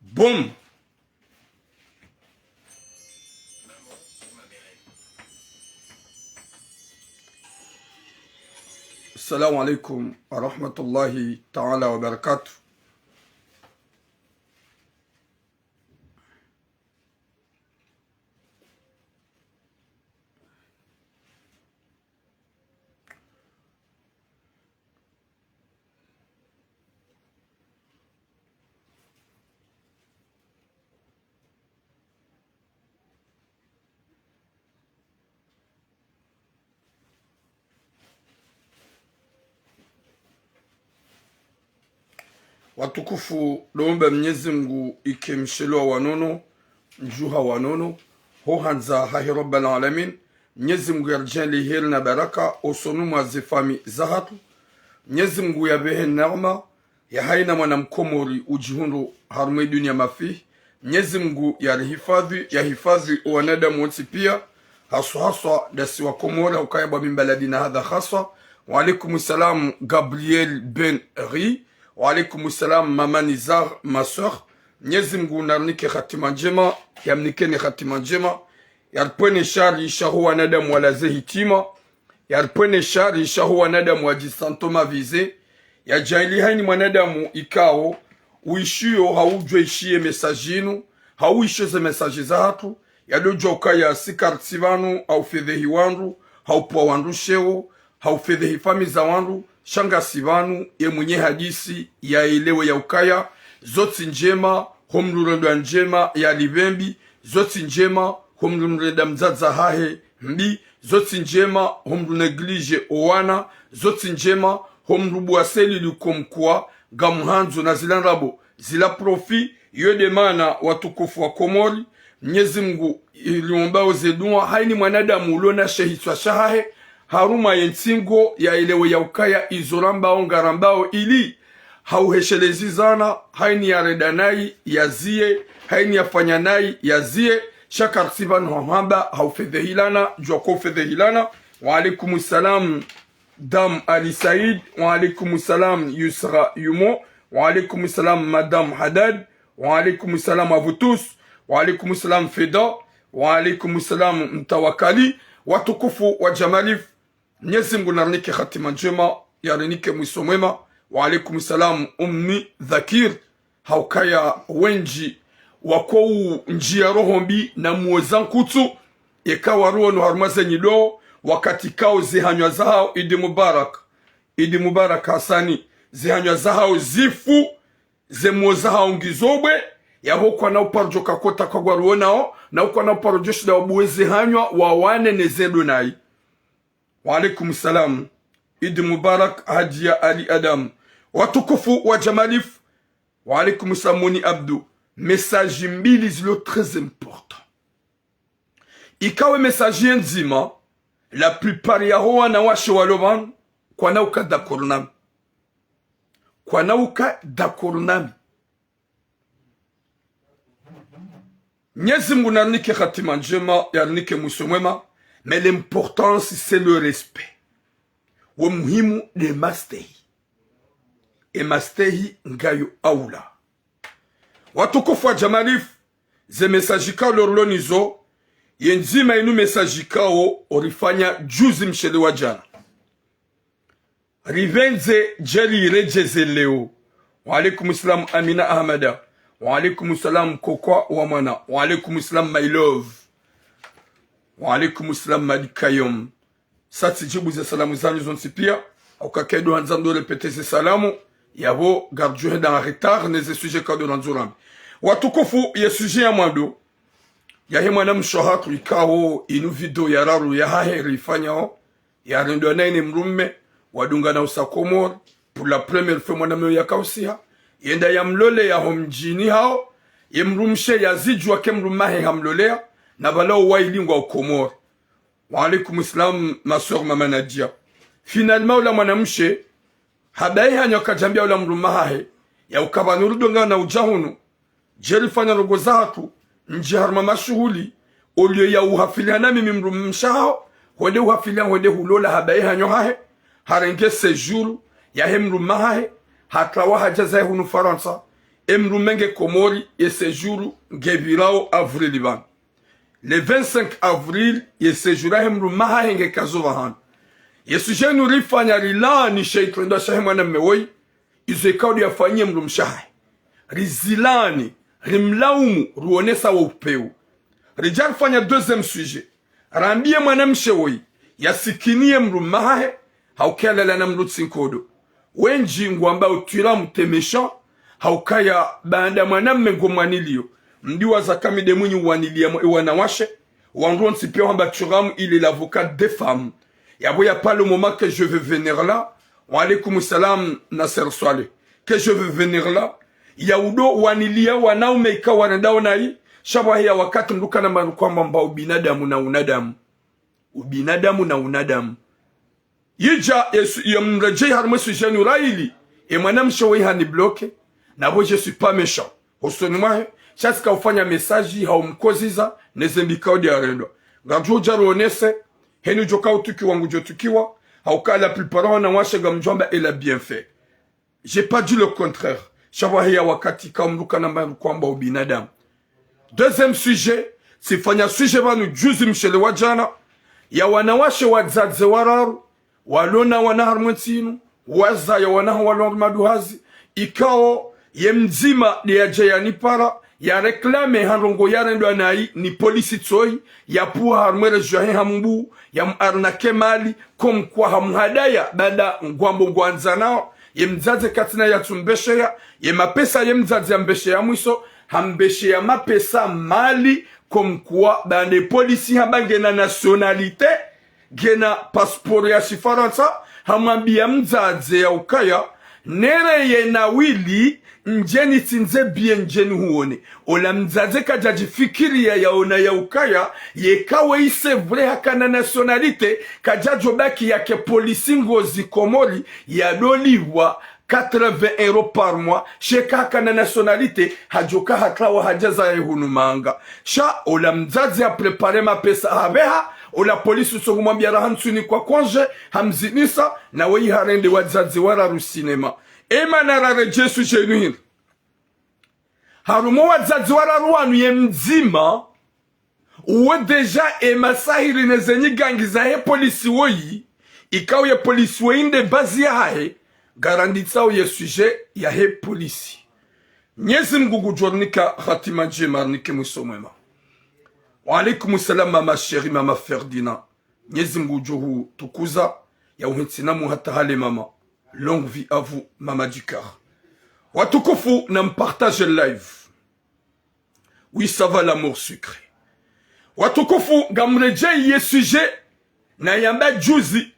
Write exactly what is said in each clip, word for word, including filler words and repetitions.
Boum. Assalamu alaikum wa rahmatullahi ta'ala wa barakatuh. Watukufu, ndo omba Mnyezi Mngu ike mshelewa wa nono, mdjuha wa nono, ho handza hahe Rabbal Alamin. Mnyezi Mngu yaridjaanliye heri na baraka, osoni mwa ze famiyi zahatru. Mnyezi Mngu yapvehe neema, ya haina mwana mkomori udjihundru harumwa ye dunia mafihi. Mnyezi Mngu yarihifadhwi, yahifadhwi owanadamu wontsi pia, haswa haswa ndasi wa Komori, hukaya bwa mimbaladi na hadha haswa. Wa alaikum salam, Gabriel Ben Ri. Wa alaikum salam, Mama Nizar, ma sœur. Mnyezi Mngu narinike hatima ndjema, yamnikeni hatima ndjema. Yaripvwene shari shaho wanadamu walaze hitima. Yaripvwene shari shaho wanadamu wadjisanto mavize. Yadjaanliye haina mwanadamu ikao, uishiyo, hau udjuwa ishiye message inu, hau uishiyo ze message zahatru, yadodjuwa ukaya si karitsi pvanu, hau fedhehi wandru, hau pvuwa wandru sheo, hau fedhehi famiyi za wandru, sha ngasi pvanu, ye mwenye hadisi, yaelewe ya ukaya, zo tsi ndjema, ho mndru urendwa ndjema, yalipve mbi, zo tsi ndjema, ho mndru urenda mdzadze hahe mbi, zo tsi ndjema, ho mndru négligé owana, zo tsi ndjema, ho mndru bwaseli liko mkwa, ngamhandzo na zila ndrabo, zila profit, iyo nde maana watukufu wa Komori, Mnyezi Mngu, iliomba oze dua, haina mwanadamu ulona she hitswa shahahe, harumwa ye ntsingo yaelewe ya ukaya izo rambao ngarambao ili, hauheshelezi zana, haina yarenda nayi, yaziye, haina yafanya nayi, yaziye, sha karitsi pvanu hahamba, haufedhehilana, djuwa ko ufedhehilana. Wa alaikum salam, Dame Ali Saïd, wa alaikum salam, Yusra Yumo, wa alaikum salam, Madame Haddad, wa alaikum salam à vous tous, wa alaikum salam, Feda, wa alaikum salam, Mtawakali, watukufu wa Jamalif, Mnyezi Mngu narinike hatima ndjema, yarinike mwiso mwema. Wa alaikum salam, Ummi Dhakir. Haukaya wendji wako undjiya roho mbi na mwoza nkutsu, eka waruono harumwa ze nyido, wakati kao zihanywa zahao, Idi Mubarak. Idi Mubarak Hasani, zihanywa zahao zifu, ze mwoza hao ngizo bwe, yapvo kwana uparo djo kakota kwa ngwaruonao, na ukwana uparo djo shinda wabuwe zihanywa, wawane ne ze ndo nayi. Wa alaikum salam. Idi Mubarak, Hadia Ali Adam. Watukufu wa Jamalif. Wa alaikum salam, Moni Abdou. Message mbili zilo très important. Ikao ye message ye ndzima, la plupart yaho wanawashe walo pvanu, kwana uka d'accord nami. Kwana uka d'accord nami. Mnyezi Mngu narinike hatima ndjema, yarinike mwiso mwema, mais l'importance, c'est le respect. Wo muhimu nde mastehi. E mastehi ngayo aula. Watukufu wa Jamalif, ze message kao lorilo nizo, ye ndzima inu message kao orifanya juzi mshele wa djana. Ripvendze djeli iredjeze leo. Wa alaikum salam Amina Ahmada. Wa alaikum salam Kokwa wa Mwana. Wa alaikum salam my love. Wa alaikum salam Madi Kayom. Sa tsidjibu ze salamu zanyu zontsi pia. Hauka kedo handza ndo répéter ze salamu. Yapvo ngaridjo henda en retard ne ze sujet kao ndo randzo rambe. Watukufu, ye sujet ya mwando, yahe mwanamshe hatru ikao inu video ya raru yahahe rifanyao, yarendwa nayi ne mdrume, wadungana usa Komori, pour la première fois mwanamme yakausiha, yenda yamloleya ho mdjini hao, ye mdrumshe yazidjuwa ke mdrume wahe hamloleya, na pvala owaili ngwao Komori. Wa alaikum salam, ma sœur Mama Nadia. Finalement, ola mwanamshe, habaye hanyo kadjambia ola mdrume wahahe, ya uka pvanu rudungana udja hunu, djeli fanya ndrongoo zahatru, ndji harumwa mashuhuli, olio ya uhafiliana mimi mdrumshe waho, hwende uhafiliana hwende hulola habaye hanyo hahe, harenge séjour, yahe mdrume hahe, hatrawa hadja zahe hunu Farantsa, e mdrume nge Komori, ye séjour nge pvirao avril pvanu. Le vingt-cinq avril, ye séjour yahe mdrume hahe nge kazo pvahanu. Ye sujet inu rifanya rilaani she itrendwa shahe mwanamme woyi, izo ikao ndo yafanyie mdrumshe hahe. Rizilaani, rimlaumu, ruonesa wo upvewu. Ridja rifanya deuxième sujet. Rambiye mwanamshe woyi, yasikiniye mdrume hahe, hauka yalala na mdru tsi nkodo. Wendji ngwambao Thuram t'es méchant, haukaya baanda mwanamme ngomwaniliyo. Mdjuwa zaka mi nde mwinyi uwaniliya mwa, wanawashe, wandru wontsi piya wamba Thuram il est l'avocat des femmes. Yapvo ya pas le moment que je vais venir là. Wa alaykum salam, Nasser Swaleh. Que je vais venir là. Ya udo waniliya wanaume ikao warendao nayi, sha pvwaheya wakati mdru kana manu kwamba mba ubinadamu na unadamu. Ubinadamu na unadamu. Yidja ye su-, ye mredjeyi harimwa e sujet inu rayili, e mwanamshe woyi hanibloqué, na pvo je suis pas méchant. Hosoni mwahe, sha tsika ufanya message, haumkoziza, ne zembi ikao ndo yarendwa. Ngamdjo udja ruonese, heni udjo ka utukiwa ngudjo tukiwa, hauka la plupart wanawashe ngamdjo amba elle a bien fait. J'ai pas dit le contraire. Sha pvwaheya wakati ikao mdru kana manu kwamba ubinadamu. Deuxième sujet, tsifanya sujet pvanu juzi mshele wa djana, ya wanawashe wadzadze wararu, walona wana harimwa entsi inu, wazaya wana hawo walo harimwa maduhazi, ikao ye mdzima nde yadja yanipara, ya réclamé ha ndrongoo yarendwa nayi ni polisi tsoyi, yapvuha harimwa e région yahe Hambu, yamu arnaqué mali, comme quoi hamuhadaya, baanda ngwambo ngwandzanao, ye mdzadze katsina yatsumbesheya, ye mapesa ye mdzadze yambesheya mwiso, hambesheya mapesa mali, comme quoi, baanda e polisi hamba ngena nationalité, ngena passeport ya Shifarantsa, hamwambiya mdzadze ya ukaya, nere yena wili, ndje nitsindze billet ndje nihuone. Ola mdzadze kadjadjifikiriya yaona ya ukaya, yeka weyi c'est vrai hakana nationalité, kadjadjo baki yake polisi Ngozi Komori, yadolipvwa quatre-vingts euros par mois, sha eka hakana nationalité, hadjoka hatrawa hadja zahe hunu manga. Sha, ola mdzadze ha préparé mapesa hapveha, ola polisi utso humwambiya raha ntsu nikwa congé, hamzinisa, na weyi harende wadzadze wararu cinéma. E mana raredjeyi e sujet inu hindri. Harumwa wadzadze wararu wanu ye mdzima, uwo déjà e masahiri ne ze nyigangi zahe polisi woyi, ikao ye polisi woyi nde base yahahe, ngaranditsao ye sujet yahe polisi. Mnyezi Mngu ngudjo rinika hatima ndjema, arinike mwiso mwema. Wa alaykum salam, mama chérie, mama Ferdinand. Mnyezi Mngu ngudjo hutukuza, ya uhentsi namu hata hale mama. Longue vie à vous, mama du cœur. Watukufu, na mpartage live. Oui, ça va, l'amour sucré. Watukufu, ngamredjeyi ye sujet nayamba juzi,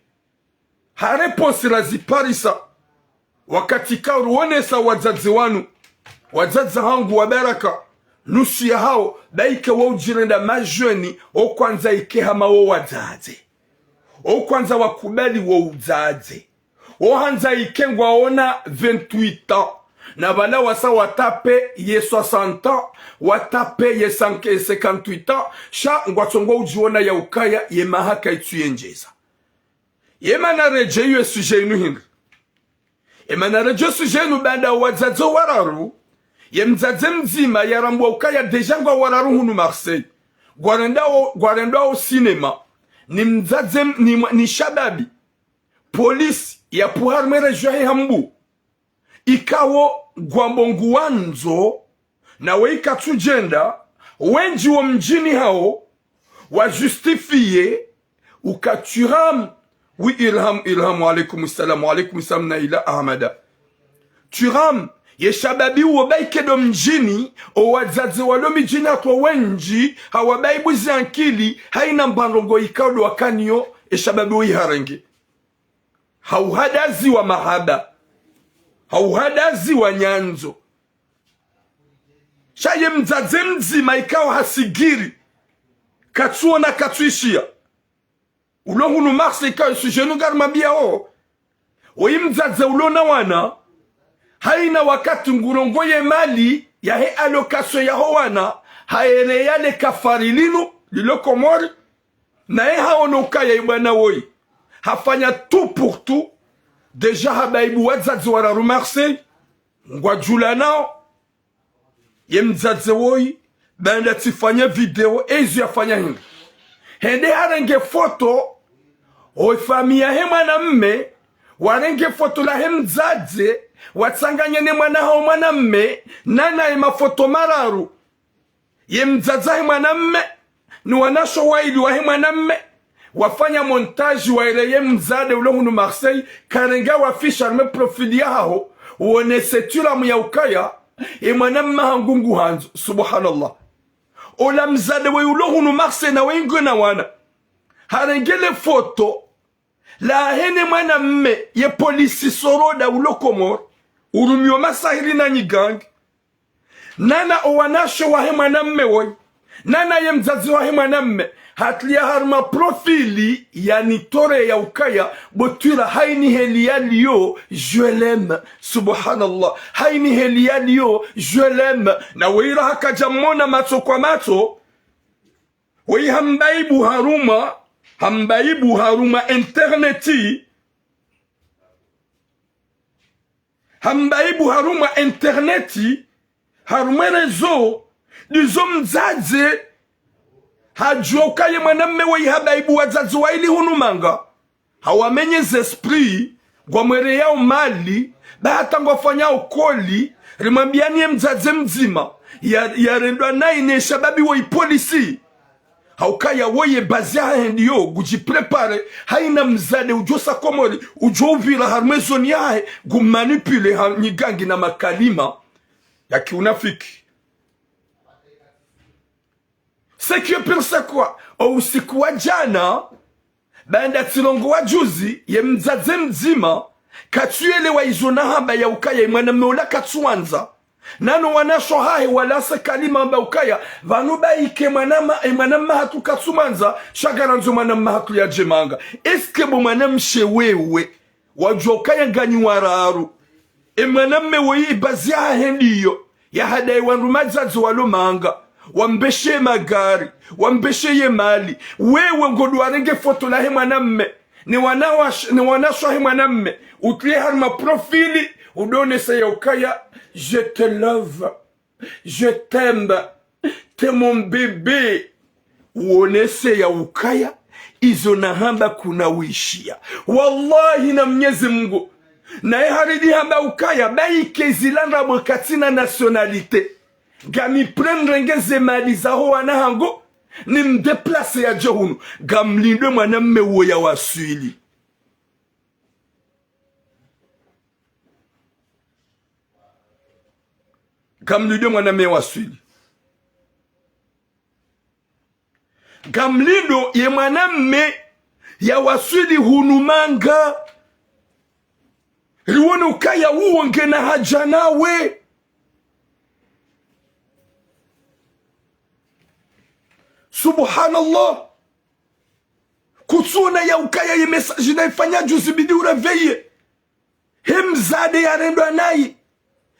ha réponse raziparisa, wakati ikao ruonesa wadzadze wanu, wadzadze hangu wa baraka, nusu yahao, ba ike wo udjirenda majeunes, o kwandza ike hama wo wadzadze. O kwandza wakubali wo udzadze. O handza ike ngwaona vingt-huit ans. Na pvala wasa watape ye soixante ans, watape ye cinq-, cinquante-huit ans, sha ngwatsongo udjiona ya ukaya ye maha kayitsu yendjeza. Ye mana redjeyi e sujet inu hindri. E mana redjeyi e sujet inu baanda wadzadze wararu, ye mdzadze mdzima yarambwa ukaya déjà ngwao wararu hunu Marseille. Ngwarendao, ngwarendao cinéma. Ni mdzadze m-, ni mwa-, ni shababi. Polisi yapvuha harimwa e région yahe Hambu. Ikao ngwambo nguwandzo, na weyi katsudjenda, wendji wo mdjini hawo, wa justifié, uka Thuram, oui, Ilham, Ilham, wa alaykum salam, wa alaykum salam, Naila Ahmada. Thuram, ye shababi uwo ba ike ndo mdjini, o wadzadze walo midjini hatru wendji, hawabayibuzi ankili, hayina mba ndrongoo ikao ndo wakaniyo, e shababi uwo yiharenge. Hauhadaziwa mahaba. Hauhadaziwa nyandzo. Sha ye mdzadze mdzima ikao hasigiri. Katsuona katsuishiya. Ulo hunu Marseille ikao e sujet inu ngarimwambiyao. Oyi mdzadze ulo na wana. Hayina wakati ngurongoye mali yahe allocation yaho wana. Haereya le kafari linu, lilo Komori. Naye haono ukaya ibwana woyi hafanya tout pour tout, Déjà habaibu wadzadze wararu Marseille, ngwadjulanao. Ye mdzadze woyi, baanda tsifanya video, ezo yafanya hindri. Hende harenge foto, o famiyi yahe mwanamme, warenge foto lahe mdzadze, watsanganye ne mwana hawo mwanamme, nana ye mafoto mararu. Ye mdzadze wahe mwanamme, ni wanasho wayili wahe mwanamme, wafanya montage waeleze ye mdzadze ulo hunu Marseille, karenga wafisha harumwa profil yahaho, wonese tulamu ya ukaya, e mwanamme hangu nguhandzo, subhanallah. Ola mdzadze we ulo hunu Marseille na we ngena wana. Harenge le foto, lahe ne mwanamme ye polisi soroda ulo Komori, urumio masahiri na nyigangi. Nana o wanasho wahe mwanamme woyi. Nana ye mdzadze wahe mwanamme. Hatria harumwa profil yanitoreya ukaya, bo twira hayini heli yaliyo, je l'aime. Subhanallah. Hayini heli yaliyo, je l'aime. Na weyira hakadja mona matso kwa matso. Woyi hambaibu harumwa, hambaibu harumwa internet. Hambaibu harumwa internet, harumwa réseau, ndizo mdzadze, hadjuwa ukaya ye mwanamme woyi habaibu wadzadze wayili hunu manga. Hawamenye ze esprit, ngwamwereyao mali, ba hata ngwafanyao koli, rimwambiyani ye mdzadze mdzima, ya, yarendwa nayi ne shababi woyi polisi. Haukaya woye bazi yahahe ndiyo, ngudjiprépare, hayina mdzadze udjo sa Komori, udjo upvira harumwa e zone yahahe, ngumanipule ha nyigangi na makalima ya kiunafiki. C'est que pire c'est quoi? O usiku wa djana, baanda tsirongowa juzi, ye mdzadze mdzima, katsuyelewa izo nahamba ya ukaya, e mwanamme ola katsuwandza. Nano wanasho hahe walasa kalima hamba ukaya, pvanu bayike mwanama, e mwanamme hatru katsumwandza, sha ngarandzo mwanamme hatru yadje manga. Est-ce que bo mwanamshe wewe, wadjuwa ukaya nganyi wararu. E mwanamme woyi ibazi yahahe ndiyo, yahadaye wandru madzadze walo manga, wambeshe magari, wambeshe ye mali. Wewe ngodjo warenge foto lahe mwanamme, ne wana wash-, ne wanasho wahe mwanamme, utrie harumwa profil, udonese ya ukaya, je te love. Je t'aime, t'es mon bébé. Uonese ya ukaya, izo nahamba kuna wishiya. Wallahi na Mnyezi Mungu. Naye haridi hamba ukaya, bayike zila ndrabo katsina nationalité. Ngami prêt nrenge ze mali zaho wana hangu, nimdéplace yadje hunu. Ngamlindwe mwanamme uwo yawaswili. Ngamlindwe mwanamme waswili. Ngamlindwe ye mwanamme yawaswili hunu manga. Riwone ukaya uwo ngena haja nawe. Subhanallah. Kutsuna ya ukaya ye message nayifanya juzi bidi uréveiller. He mdzadze yarendwa nayi.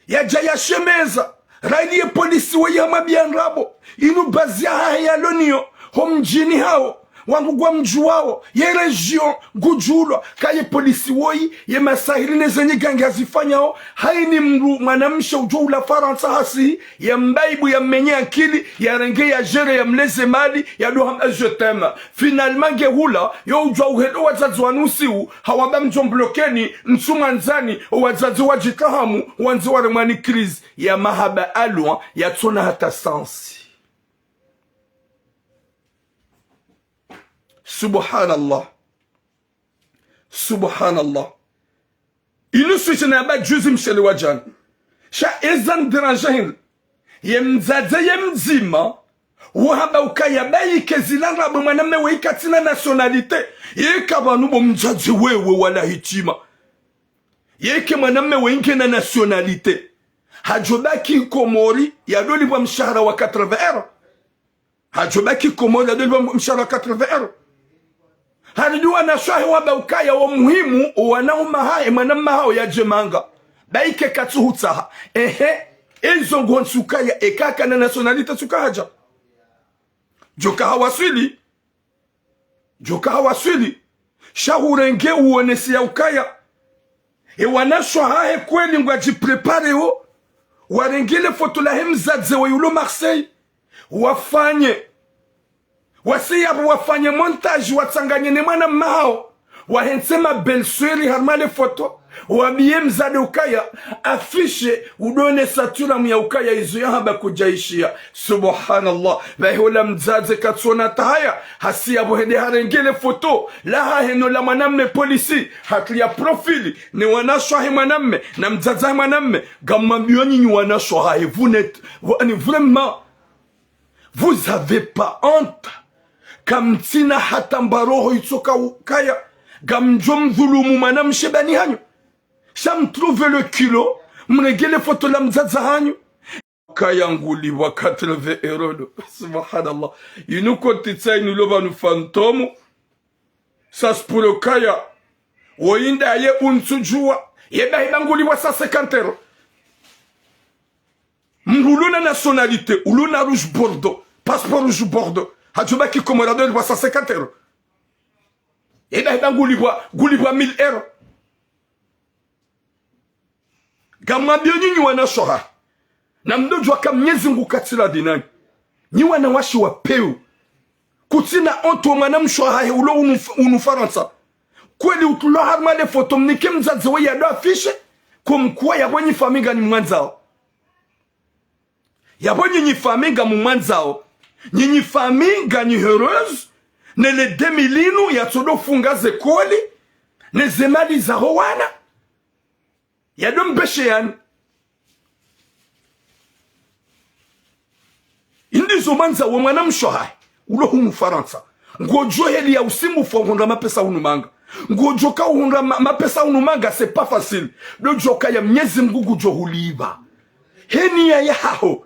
Yadja yashemeza. Rayili ye polisi woyi hamwambiya ndrabo. Inu bazi yahahe yalo niyo. Ho mdjini hawo. Wandru ngwamdjuwawo. Ye région ngudjulwa. Kaye polisi woyi. Ye masahiri ne ze nyigangi hazifanyao. Hayini mndru mwanamshe udjo ula Farantsa hasi. Yambaibu yamenye ankili. Yarenge yagéré yamleze mali. Yado hamba je t'aime. Finalement nge hula, yo udjuwa uhendo wadzadze wanu usiu, hawamba mdjo mblokeni, ntsumwandzani, o wadzadze wadjitahamu, wandze waremwa ni crise ya mahaba alwa, yatsona hata sens. Subhanallah. Subhanallah. Inu sujet nayamba juzi mshele wa djana. Sha eza nidéranger hindri. Ye mdzadze ye mdzima. Wo hamba ukaya bayike zila ndrabo mwanamme we katsina nationalité. Yeka pvanu bo mdzadze wewe wala hitima. Yeke mwanamme we ngena nationalité. Hadjo baki Komori yado lipvwa mshahara wa quatre-vingts euros. Hadjo baki Komori yado lipvwa mshahara quatre-vingts euros. Haridi wanashe wahe wamba ukaya wo muhimu, o wana huma hahe, mwana mma hawo yadje manga. Bayike katsuhutsaha. Ehe, ezo ngontsu ukaya, eka kana nationalité tsuka hadja. Djoka hawaswili. Djoka hawaswili. Sha hurenge uonese ya ukaya. Ye wanashe wahahe kweli ngwadjiprepare wo, warenge le foto lahe mdzadze wahe ulo Marseille, wafanye. Wasi yapvo wafanye montage, watsanganye ne mwana mma hawo, wahentse ma belle-sœur harumwa le foto, wabiye mdzadze ukaya affiche, udone saturamu ya ukaya izo yahamba kudjaishiya. Subhanallah. Pvahe ola mdzadze katsuona tahaya, hasi yapvo hende harenge le foto lahahe no la mwanamme polisi, hatria profil, ne wanashe wahe mwanamme, na mdzadze wahe mwanamme, ngamwambiyo nyinyi wanashe wahahe, vous n'êtes, vous, ani vraiment, vous avez pas honte? Kamtsina hata mba roho itsoka ukaya ngamdjo mdhulumu mwanamshe bani hanyu? Sha mtrouve le culot, mrenge le foto la mdzadze hanyu. Kaya ngulipvwa quatre-vingts euros do. Subhanallah. Inu kotitsa inu lo pvanu fantôme. Ça se pourrait kaya woyi ndaye untsudjuwa. Ye bahi ba ngulipvwa cent cinquante euros. Mdru ulo na nationalité, ulo na rouge bordeaux, passeport rouge bordeaux, hadjo baki Komori ado lipvwa cent cinquante euros. Ye bahi ba ngulipvwa, ngulipvwa mille euros. Ngamwambiyo nyinyi wanashe wahahe, na mdodjuwa ka Mnyezi Mngu katsi radhi nanyi. Nyi wanawashe wa pewu. Kutsina honte wo mwanamshe wahahe ulo unu, unu Farantsa. Kweli utulwa harumwa le foto mnike mdzadze wahe yado affiche, comme quoi yapvo nyi famille nganyi mwandzao. Yapvo nyinyi famille ngamumwandzao. Nyinyi famille nganyi heureuse ne le deux mille inu yatsodo funga ze koli, ne ze mali zaho wana. Yado mbeshe yani. Indizo mwandza wo mwanamshe wahahe ulo hunu Farantsa. Ngodjo heli ya usimu fo uhundra mapesa hunu manga. Ngodjo ka uhundra ma, mapesa hunu manga, c'est pas facile. Dodjo kaya Mnyezi Mngu ngudjo hulipva. He niya yahaho.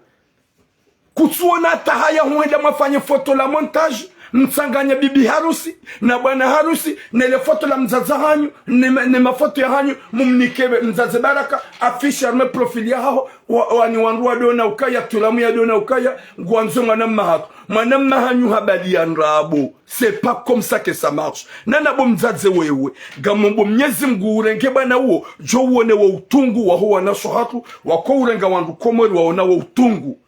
Kutsuona tahaya huenda mwafanye foto la montage, mtsanganye bibi harusi na bwana harusi, ne le foto la mdzadze hanyu, ne ma, ne mafoto yahanyu, mumnike mdzadze Baraka, affiche harumwa profil yahaho, wa, wani wandru wadona ukaya, tulamu yadona ukaya, ngwandzo mwana mma hatru. Mwana mma hanyu habaliya ndrabo. C'est pas comme ça que ça marche. Nana bo mdzadze wewe, ngamombo Mnyezi Mngu urenge bwana uwo, djo uone wo utungu waho wanashe wahatru, wako urenga wandru Komori waona wo utungu.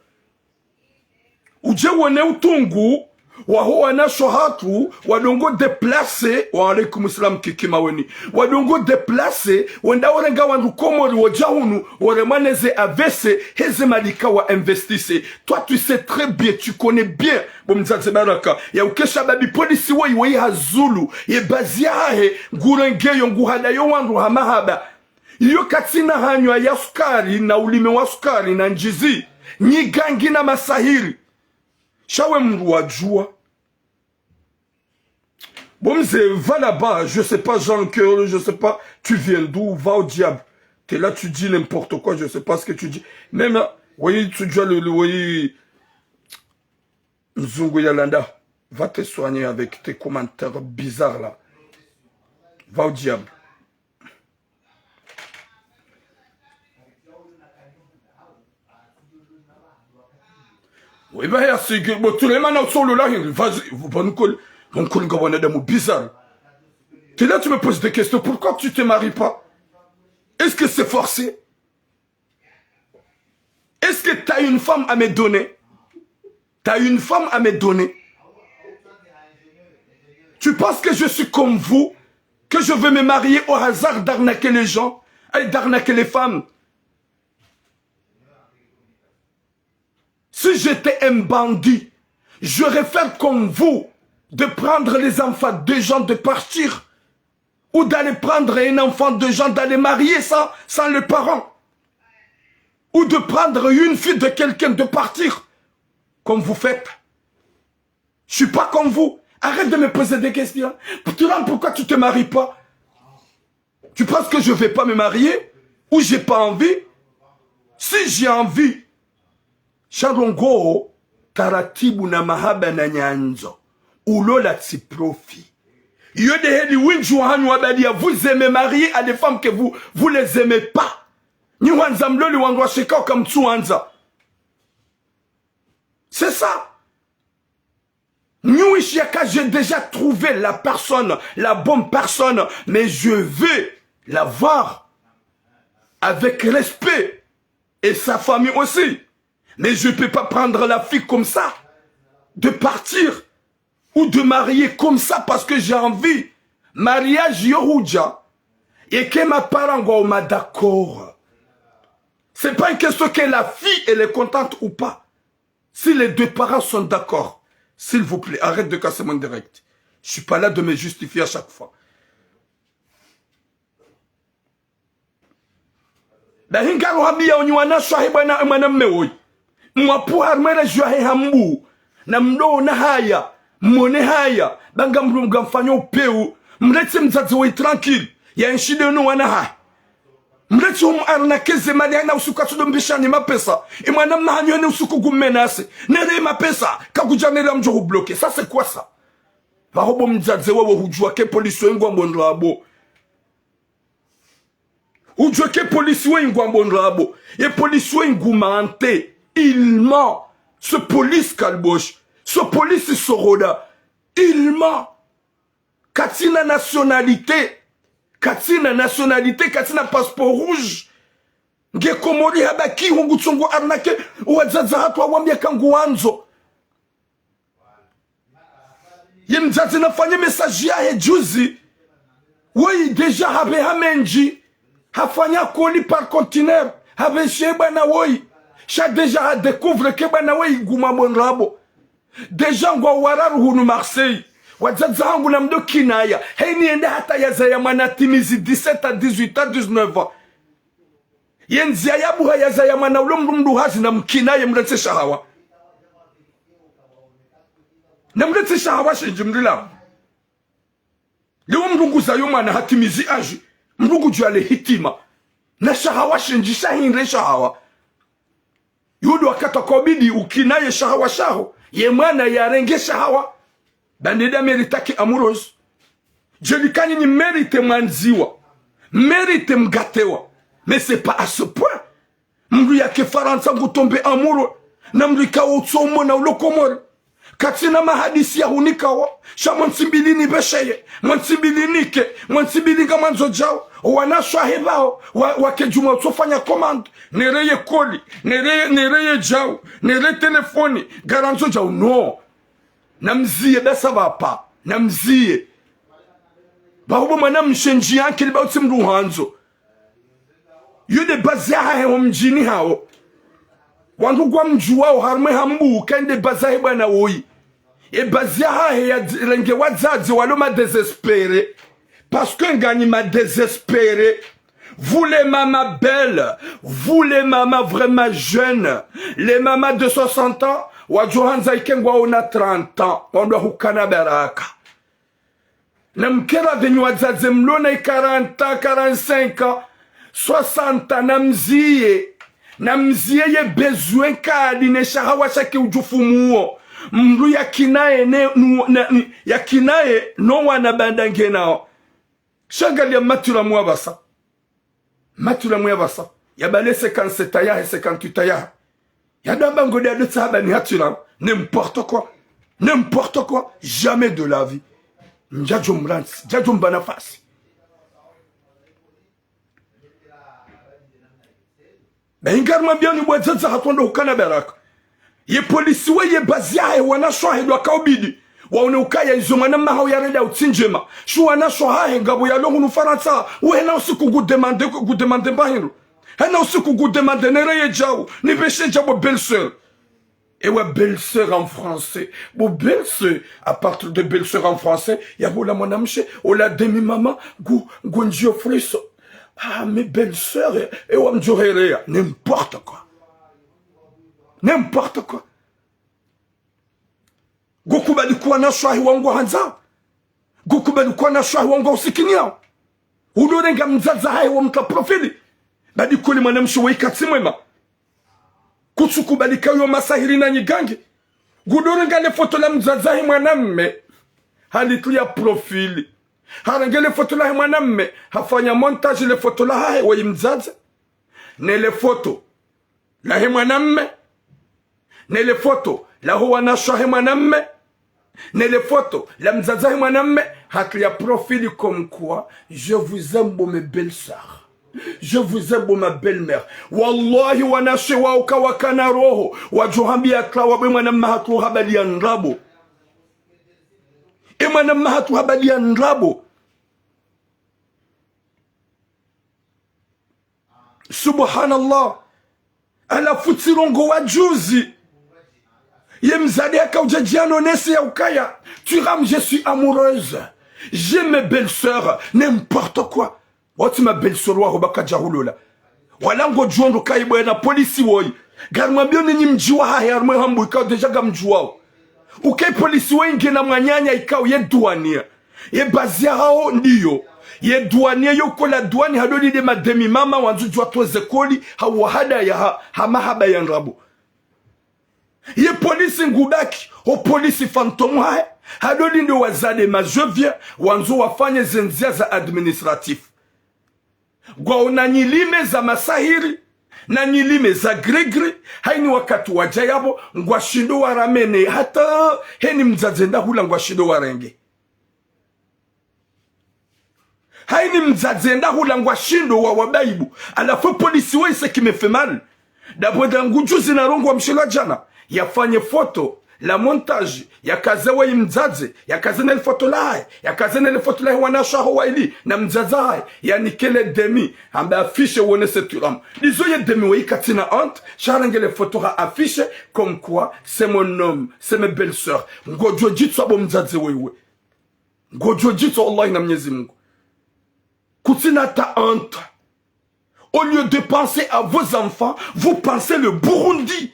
Udje uone utungu waho wanashe wahatru, wadongo déplacer, wa alaikum salam Kiki Maweni, wadongo déplacer, wenda urenga wandru Komori wodja hunu, woremwa ne ze A V C, heze malika wa investir. Toi, tu sais très bien, tu connais bien, bo mdzadze Baraka, ya ukesha babi polisi woyi, woyi hazulu, ye bazi yahahe, ngurengeyo, nguhadayo wandru ha mahaba. Iyo katsina hanywa ya sukari na ulime wa sukari na ndjizi, nyigangi na masahiri. Sha we mndru wadjuwa. Bon, mze, va là-bas, je sais pas, Jean-Claude, je sais pas, tu viens d'où, va au diable. T'es là, tu dis n'importe quoi, je sais pas ce que tu dis. Même, oui, tu dois le, le, oui, Nzungu Yalanda, va te soigner avec tes commentaires bizarres là. Va au diable. Oui, bah, ya sigi, bon, tu les manas sur le là, vas-y, vous, bon, nous colle, on colle, on colle, on a des mots bizarres. T'es là, tu me poses des questions. Pourquoi tu te maries pas? Est-ce que c'est forcé? Est-ce que t'as une femme à me donner? T'as une femme à me donner? Tu penses que je suis comme vous, que je vais me marier au hasard, d'arnaquer les gens et d'arnaquer les femmes? Si j'étais un bandit, j'aurais fait comme vous, de prendre les enfants des gens, de partir, ou d'aller prendre un enfant de gens, d'aller marier sans, sans les parents, ou de prendre une fille de quelqu'un, de partir, comme vous faites. Je suis pas comme vous. Arrête de me poser des questions. Tu vois pourquoi tu te maries pas? Tu penses que je vais pas me marier? Ou j'ai pas envie? Si j'ai envie. Sha ndrongoo, taratibu na mahaba na nyandzo. Ulola tsi profit. Iyo nde heli windji wahanyu wabaliya, vous aimez marier à des femmes que vous, vous les aimez pas. Nyi hwandza mlole wandru washeka wakamtsu wandza. C'est ça. Nyuishi yaka, j'ai déjà trouvé la personne, la bonne personne, mais je veux la voir. avec respect, et sa famille aussi. Mais je peux pas prendre la fille comme ça, de partir ou de marier comme ça parce que j'ai envie. Mariage yo hudja, et que ma parents ngwao ma d'accord. C'est pas une question que la fille, elle est contente ou pas. Si les deux parents sont d'accord, s'il vous plaît, arrête de casser mon direct. Je suis pas là de me justifier à chaque fois. Bahi ngaruhambiao nyi wanashe wahe bwana, mwana mme woyi. Mwapvuha harumwa le djuu yahe hambu. Na mdjo ona haya, mone haya, ba ngamdjo mgamfanyao upvewu. Mletse mdzadze woyi tranquille, yaenshi de no wana hahe. Mletse umu arnaquer ze mali, hayina usiku katsudo mbishani mapesa. Ye mwana mme hanyu hayina usiku ngumenacé. Nere mapesa, kakudja nere amdjo hubloquer. Ça, c'est quoi ça ? Pvaho bo mdzadze wewe hudjuwa ke polisi woyi ngwambo ndrabo. Hudjuwa ke polisi woyi ngwambo ndrabo. Ye polisi woyi ngu menteur. Il ment. Ce police cabochon. Ce police soroda. Il ment. Katsina nationalité. Katsina nationalité, katsina passeport rouge. Nge Komori habaki ho ngutsongo arnaquer wadzadze hatru wawambia ka nguwandzo. Ye mdzadze nafanye message yahe juzi. Woyi déjà hapveha mendji. Hafanya colis par conteneur. Hapveshe bwana woyi. Sha déjà ha découvre ke bwana woyi ngumwambo ndrabo. Déjà ngwao wararu hunu Marseille. Wadzadze hangu na mdjo kinaya. Hayini yende hata yazaya mwana timizi dix-sept à dix-huit à dix-neuf ans. Ye ndziya ya buha yazaya mwana ulo mdru mdru hazi na mkinaye mletse shahawa. Na mletse shahawa shindji mlila. Leo mdru nguzayo mwana hatimizi âge. Mdru ngudjuwa le hitima. Na shahawa shindji shahindre shahawa. Yo ndo wakati wakao bidi ukinaye shahawa shaho. Ye mwana yarenge shahawa. Ba nde da mérite ke amoureuse. Djeli kanyi nyi mérite mwandziwa. Mérite mgatewa. Mais c'est pas à ce point. Mdru yake Farantsa ngu tomber amoureux na mdru ikao utso umona ulo Komori. Katsina mahadisi ya hunikao. Sha mwantsi mbili nipvesheye. Mwantsi mbili nike. Mwantsi mbili ngamwandzo djao. Wanashe wahe pvaho. Wa, wake djumwa utsofanya commande. Nere ye colis. Nere, nere ye djao. Nere telefoni. Ngarandzo djao. Non. Namziye besa pvapvo. Namziye. Pvaho bo mwanamshe ndji yankili ba utsi mdru handzo. Yo nde base yahahe ho mdjini hawo. Wandru ngwamdjuwao harumwa ye hambu, ka nde base yahe bwana woyi. Ye base yahahe yarenge wadzadze walo ma désespérés. Parce que nganyi ma désespérés. Vous les mamans belles, vous les mamans vraiment jeunes, les mamans de soixante ans, wadjo handza ike ngwaona trente ans, wandru wahukana baraka. Na mkera pvenyu wadzadze mlona i quarante ans, quarante-cinq ans, soixante ans, namziye. Namziye ye besoin kadi ne shahawa shake udjufumuo. Mdru yakinaye ne, nu, na, ni, yakinaye no wana banda ngenao. Sha ngaliya matula mwapvasa. Matula mwapvasa. Yabale cinquante-sept yahe, cinquante-huit yahe. Yadamba ngode yadotsa haba ni hatula. N'importe quoi. N'importe quoi. Jamais de la vie. Ndjadjo mlantsi. Ndjadjo mba nafasi. Ba inga rimwambiao nyi bo wadzadze hatru ndo hukana baraka. Ye polisi we ye base yahe wanashe wahe ndo wakao bidi. Waone ukaya izo mwana mme haho yarenda utsi ndjema. Sha wanashe wahahe ngapvo yalo hunu Farantsa. Wo hayina usiku ngu demander, ngu demander mba hindru. Hayina usiku ngu demander nere ye djao. Nipveshe djao bo belle-sœur. Ewa belle-sœur en français. Bo belle-sœur, à partir de belle-sœur en français, yapvo la mwanamshe, ola demi-maman, ngu, ngu ndjio friso. Ah, mes belles-sœurs, ewa mdjohereya. N'importe quoi. N'importe quoi. Ngukubali kuwa na shwahi wangu handza. Ngukubali kuwa na shwahi wangu usikiniao. Udorenga mdzadze hahe wa mtra profili. Badi kuli mwanamshe we ikatsi mwema. Kutsukubali kayo masahiri na nyigangi. Ngudorenga le foto la mdzadze hahe mwanamme. Halitria profili. Harenge le foto lahe mwanamme. Hafanya montage le foto lahahe wa imdzadze. Ne le foto lahe mwanamme. Ne le foto laho wanashe wahe mwanamme. Ne le foto la mdzadze hahe mwanamme. Hatria profili comme quoi, je vous aime, bo mes belles-sœurs. Je vous aime, bo ma belle-mère. Wallahi, wanashe wao kawakana roho. Wadjo hambia kla wabwe mwana mma hatru habali ya ndrabo. E mwana mma hatru habali ya ndrabo. Subhanallah. Halafu tsirongowa juzi. Ye mdzadze yaka udja djano nese ya ukaya. Tu rames, je suis amoureuse. J'ai mes belles-sœurs. N'importe quoi. Wotsi ma belle-sœur waho baka djahulola. Wala ngodjo ndo kayi bwana polisi woyi. Ngarimwambio ninyi mdji wahahe harumwa ye hambu ikao déjà ngamdjuwao. Ukayi polisi woyi ngena mwananya ikao ye douanier. Ye bazi yahawo ndiyo. Ye douanier yo kola douane hado linde mademi mama wandzo djuwa toze koli ha wahada ya ha, ha mahaba ya ndrabo. Ye polisi ngubaki, o polisi fantôme hahe, hado linde wazade ma je viens, wandzo wafanye ze ndzia za administratif. Ngwaona nyilime za masahiri, na nyilime za grigri, hayini wakati wadja yapvo, ngwashindo waramene, hata heni mdzadze ndahula ngwashindo warenge. Hayini mdzadze ndahula ngwashindo wa, wabaibu. Halafu polisi woyi, ce qui me fait mal. D'abord, ndangu juzi narongowa mshelo wa djana. Yafanye photo, la montage, yakaze woyi mdzadze, yakaze ne le photo lahahe, yakaze ne le photo lahe wanashe waho wayili, na mdzadze hahe, yanike le demi, hamba affiche wone ce tu rames. Ndizo ye demi woyi katsina honte, sha harenge le photo ha affiche, comme quoi, c'est mon homme, c'est mes belles-sœurs. Ngodjo djitswa bo mdzadze wewe. Ngodjo djitswa wallahi na Mnyezi Mungu. Kutsina ta honte. Au lieu de penser à vos enfants, vous pensez le Burundi.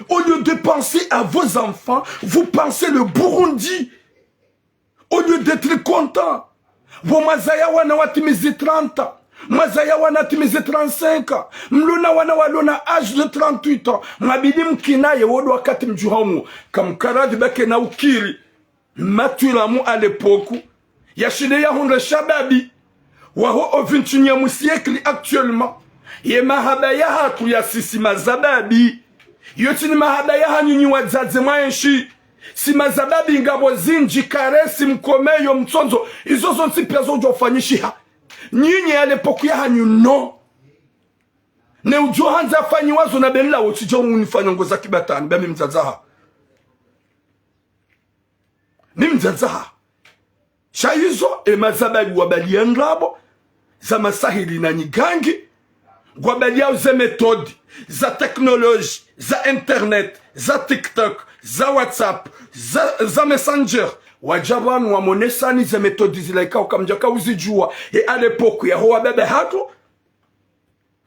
Au lieu de penser à vos enfants, vous pensez le Burundi. Au lieu d'être content. Bo mwazaya wana watimizi trente ans. Mwazaya wana watimizi trente-cinq ans. Mlona wana walona âge de trente-huit ans. Mwabidi mkinaye wodo wakati mdjuha umu. Kamkaradhi bake na ukiri. Matwilamu à l'époque, yashinde yahundre shababi, waho au vingt et unième siècle actuellement. Ye mahaba yahatru ya sisi mazababi. Yo tsi ni mahaba yahanyu nyi wadzadze mwaenshi. Si mazababi ngapvo zindji, karesi, mkomeyo, mtsondzo. Izo zontsi pia zodjo fanyishiha. Nyinyi à l'époque yahanyu no. Ne udjo handza fanyiwa zo na bela wotsidjo unifanya ngoza kibatani, ba mi mdzadze haho. Ni mdzadze haho. Sha izo, e mazababi wabaliya ndrabo, za masahiri na nyigangi, ngwabaliya ze méthode, za technologie, za internet, za TikTok, za WhatsApp, za, za Messenger. Wadja pvanu wamonesani ze méthode zila ikao kamdjaka uzidjuwa, e à l'époque yaho wababa hatru,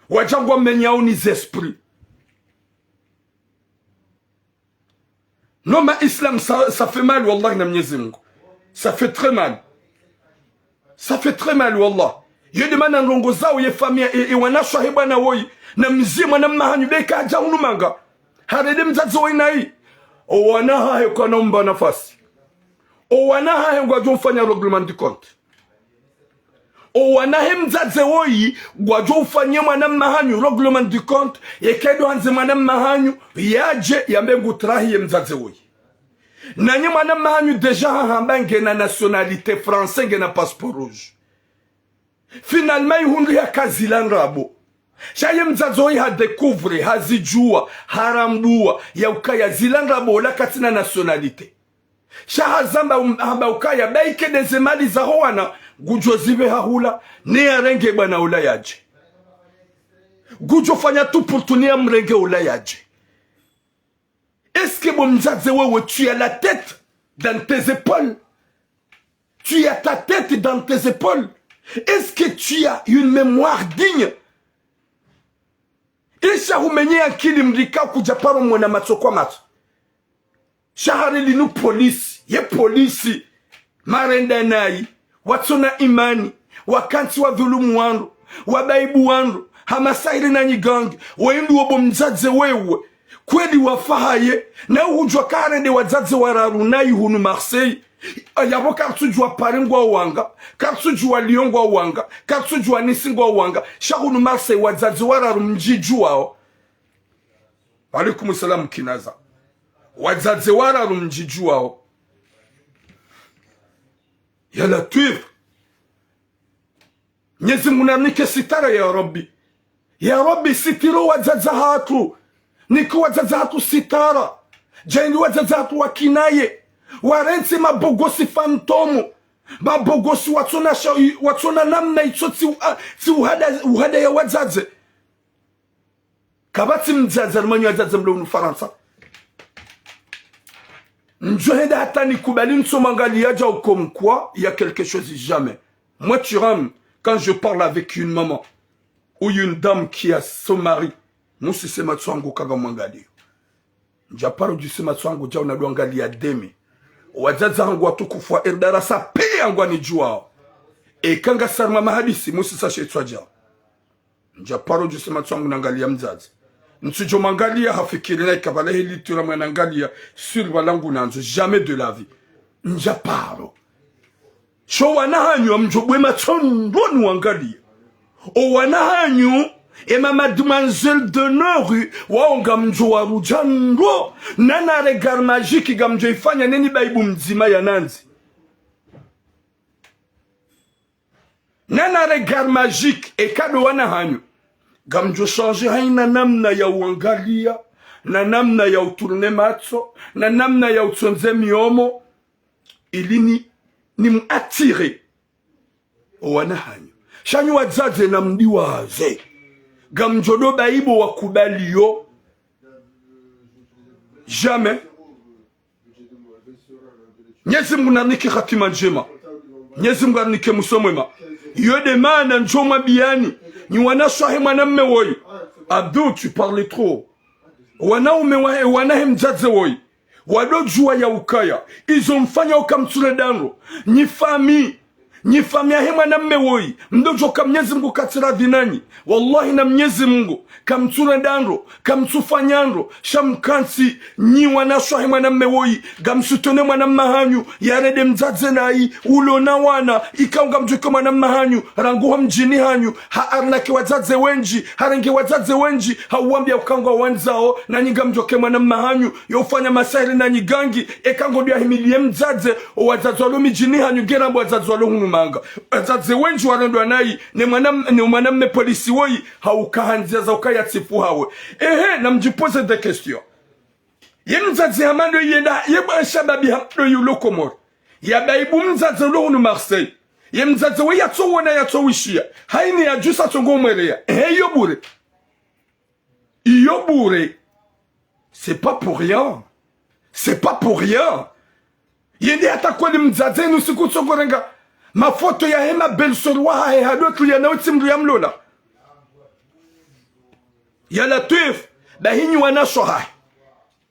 wadja ngwamenyao ni ze esprit. Non, ma Islam, ça, ça fait mal, wallah, na Mnyezi Mungu. Ça fait très mal. Ça fait très mal, wallah. Yo de mana ndrongo zao, ye famille, e, e wanashe wahe bwana woyi. Na mzie mwana mma hanyu, beka hadja hunu manga. Harende mdzadze woyi nayi. O wana hahe kwana umba nafasi. O wana hahe ngwadjo mfanya règlement de compte. O wana he mdzadze woyi, ngwadjo ufanye mwana mma hanyu règlement de compte, yeka ndo handze mwana mma hanyu, yadje, yambe ngutrahi ye mdzadze woyi. Nanyi mwana mma hanyu déjà hahamba ngena nationalité française, ngena passeport rouge. Finalement, ihundru yaka zila ndrabo. Sha ye mdzadze woyi ha découvre, hazidjuwa, harambuwa, ya ukaya zila ndrabo ola katsina nationalité. Sha hazamba um, hamba ukaya, ba ike de ze mali zaho wana, ngudjo zipve hahula, ne yarenge bwana ula yadje. Ngudjo fanya tout pour tout ne yamrenge ula yadje. Est-ce que bo mdzadze wewe, tu as la tête dans tes épaules? Tu as ta tête dans tes épaules? Est-ce que tu as une mémoire digne? Isha humenye akili mdrika kudja paro mwona matso kwa matso. Sha hari linu polisi, ye polisi, marenda nayi, watsona imani, wakantsi wadhulumu wandru, wabaibu wandru, ha masahiri na nyigangi, wayindru wo bo mdzadze wewe, kweli wafa haye, na uhudjwa karende wadzadze wararu nayi hunu Marseille, yapvo kartsudjuwa Paris ngwao wanga, kartsudjuwa Lyon ngwao wanga, kartsudjuwa Nice ngwao wanga, sha hunu Marseille wadzadze wararu mdjidjuwao. Wa alaikum salam Kinaza. Wadzadze wararu mdjidjuwao. Ya Latwif. Mnyezi Mungu narinike sitara ya Rabbi. Ya Rabbi, sitiri wadzadze hatru. Nike wadzadze hatru sitara. Djaanli wadzadze hatru wakinaye. Warantsi mabogosi fantôme. Mabogosi watsona sha-, watsona namna itso tsi u-, a-, tsi uhada, uhada ya wadzadze. Kapvatsi mdzadze, harimwa nyi wadzadze mlo hunu Farantsa. Ndjo henda hata nikubali ntso mwangalia djau comme quoi il y a quelque chose, jamais. Moi, Thuram, quand je parle avec une maman ou une dame qui a son mari, musise matso hangu kanga mwangalio. Ndjaparo djuse matso hangu djau na dwangalia demi. Wadzadze hangu watukufu wa erdarasa pia ngwanidjuao. Eka ngasi harimwa mahadisi, musisa shetswa djau. Ndjaparo djuse matso hangu nangalia mdzadze. Ntsudjo mwangalia hafikiri na ikapvala heli tura mwanangalia sur pvala ngunandzo. Jamais de la vie. Ndjaparo. Sho wana hanyu amdjo bwe matso ndro nuwangalia. O wana hanyu, e ma mademoiselle d'honneur, wao ngamdjo warudja ndro. Nana regard magique ngamdjo ifanya neni baibu mdzima ya nandzi. Nana regard magique, eka ndo wana hanyu. Ngamdjo changer haina namna ya uangalia, na namna ya utourner matso, na namna ya utsondze miomo, ili ni, ni mu attirer o wana hanyu. Sha nyi wadzadze namdiwaze. Ngamdjo ndo baibo wakubalio. Jamais. Mnyezi Mungu narinike hatima ndjema. Mnyezi Mungu arinike mwiso mwema. Iyo nde maana ndjo mwambiani, nyi wanashe wahe mwanamme woyi. Abdou, tu parles trop. Wanaume wahe, wanahe mdzadze woyi. Wandodjuwa ya ukaya izo mfanya uka mtsurendrandro. Nyi famille, nyi famille yahe mwanamme woyi, mdodjuwa uka Mnyezi Mungu katsi radhi nanyi. Wallahi na Mnyezi Mungu, kamtsurendrandro, kamtsufanyandro, sha mkantsi, nyi wanashe wahe mwanamme woyi, ngamsoutenir mwanamme hanyu, yarende mdzadze nayi, ulo na wana, ikao ngamdjuwa uka mwanamme hanyu, rangu ho mdjini hanyu, ha arnaquer wadzadze wendji, harenge wadzadze wendji, hauwambia uka ngwawandzao, nanyi ngamdjoke mwanamme hanyu, yo ufanya masahiri nanyi gangi, eka ngondo yahimilie mdzadze, o wadzadze walo midjini hanyu, nge ramba wadzadze walo hunu manga. Wadzadze wendji warendwa nayi, ne mwana, ne mwanamme polisi woyi, hauka ha ndzia za ukaya tsifu hawe. Ehe, namdjipoze des questions. Ye mdzadze hama ndo yenda, ye bwana shababi hama ndo yulo Komori. Ya baibu mdzadze ulo hunu Marseille. Ye mdzadze we yatsowona yatsowishiya. Haini yadjusa tsongo umweleya. Ehe, iyo bure. Iyo bure. C'est pas pour rien. C'est pas pour rien. Yende hata kweli mdzadze inu siku tsogorenga mafoto yahe ma belle-sœur wahahe hadotru ya nawe tsi mndru yamlola. Ya Latwif, bahi nyi wanashe wahahe.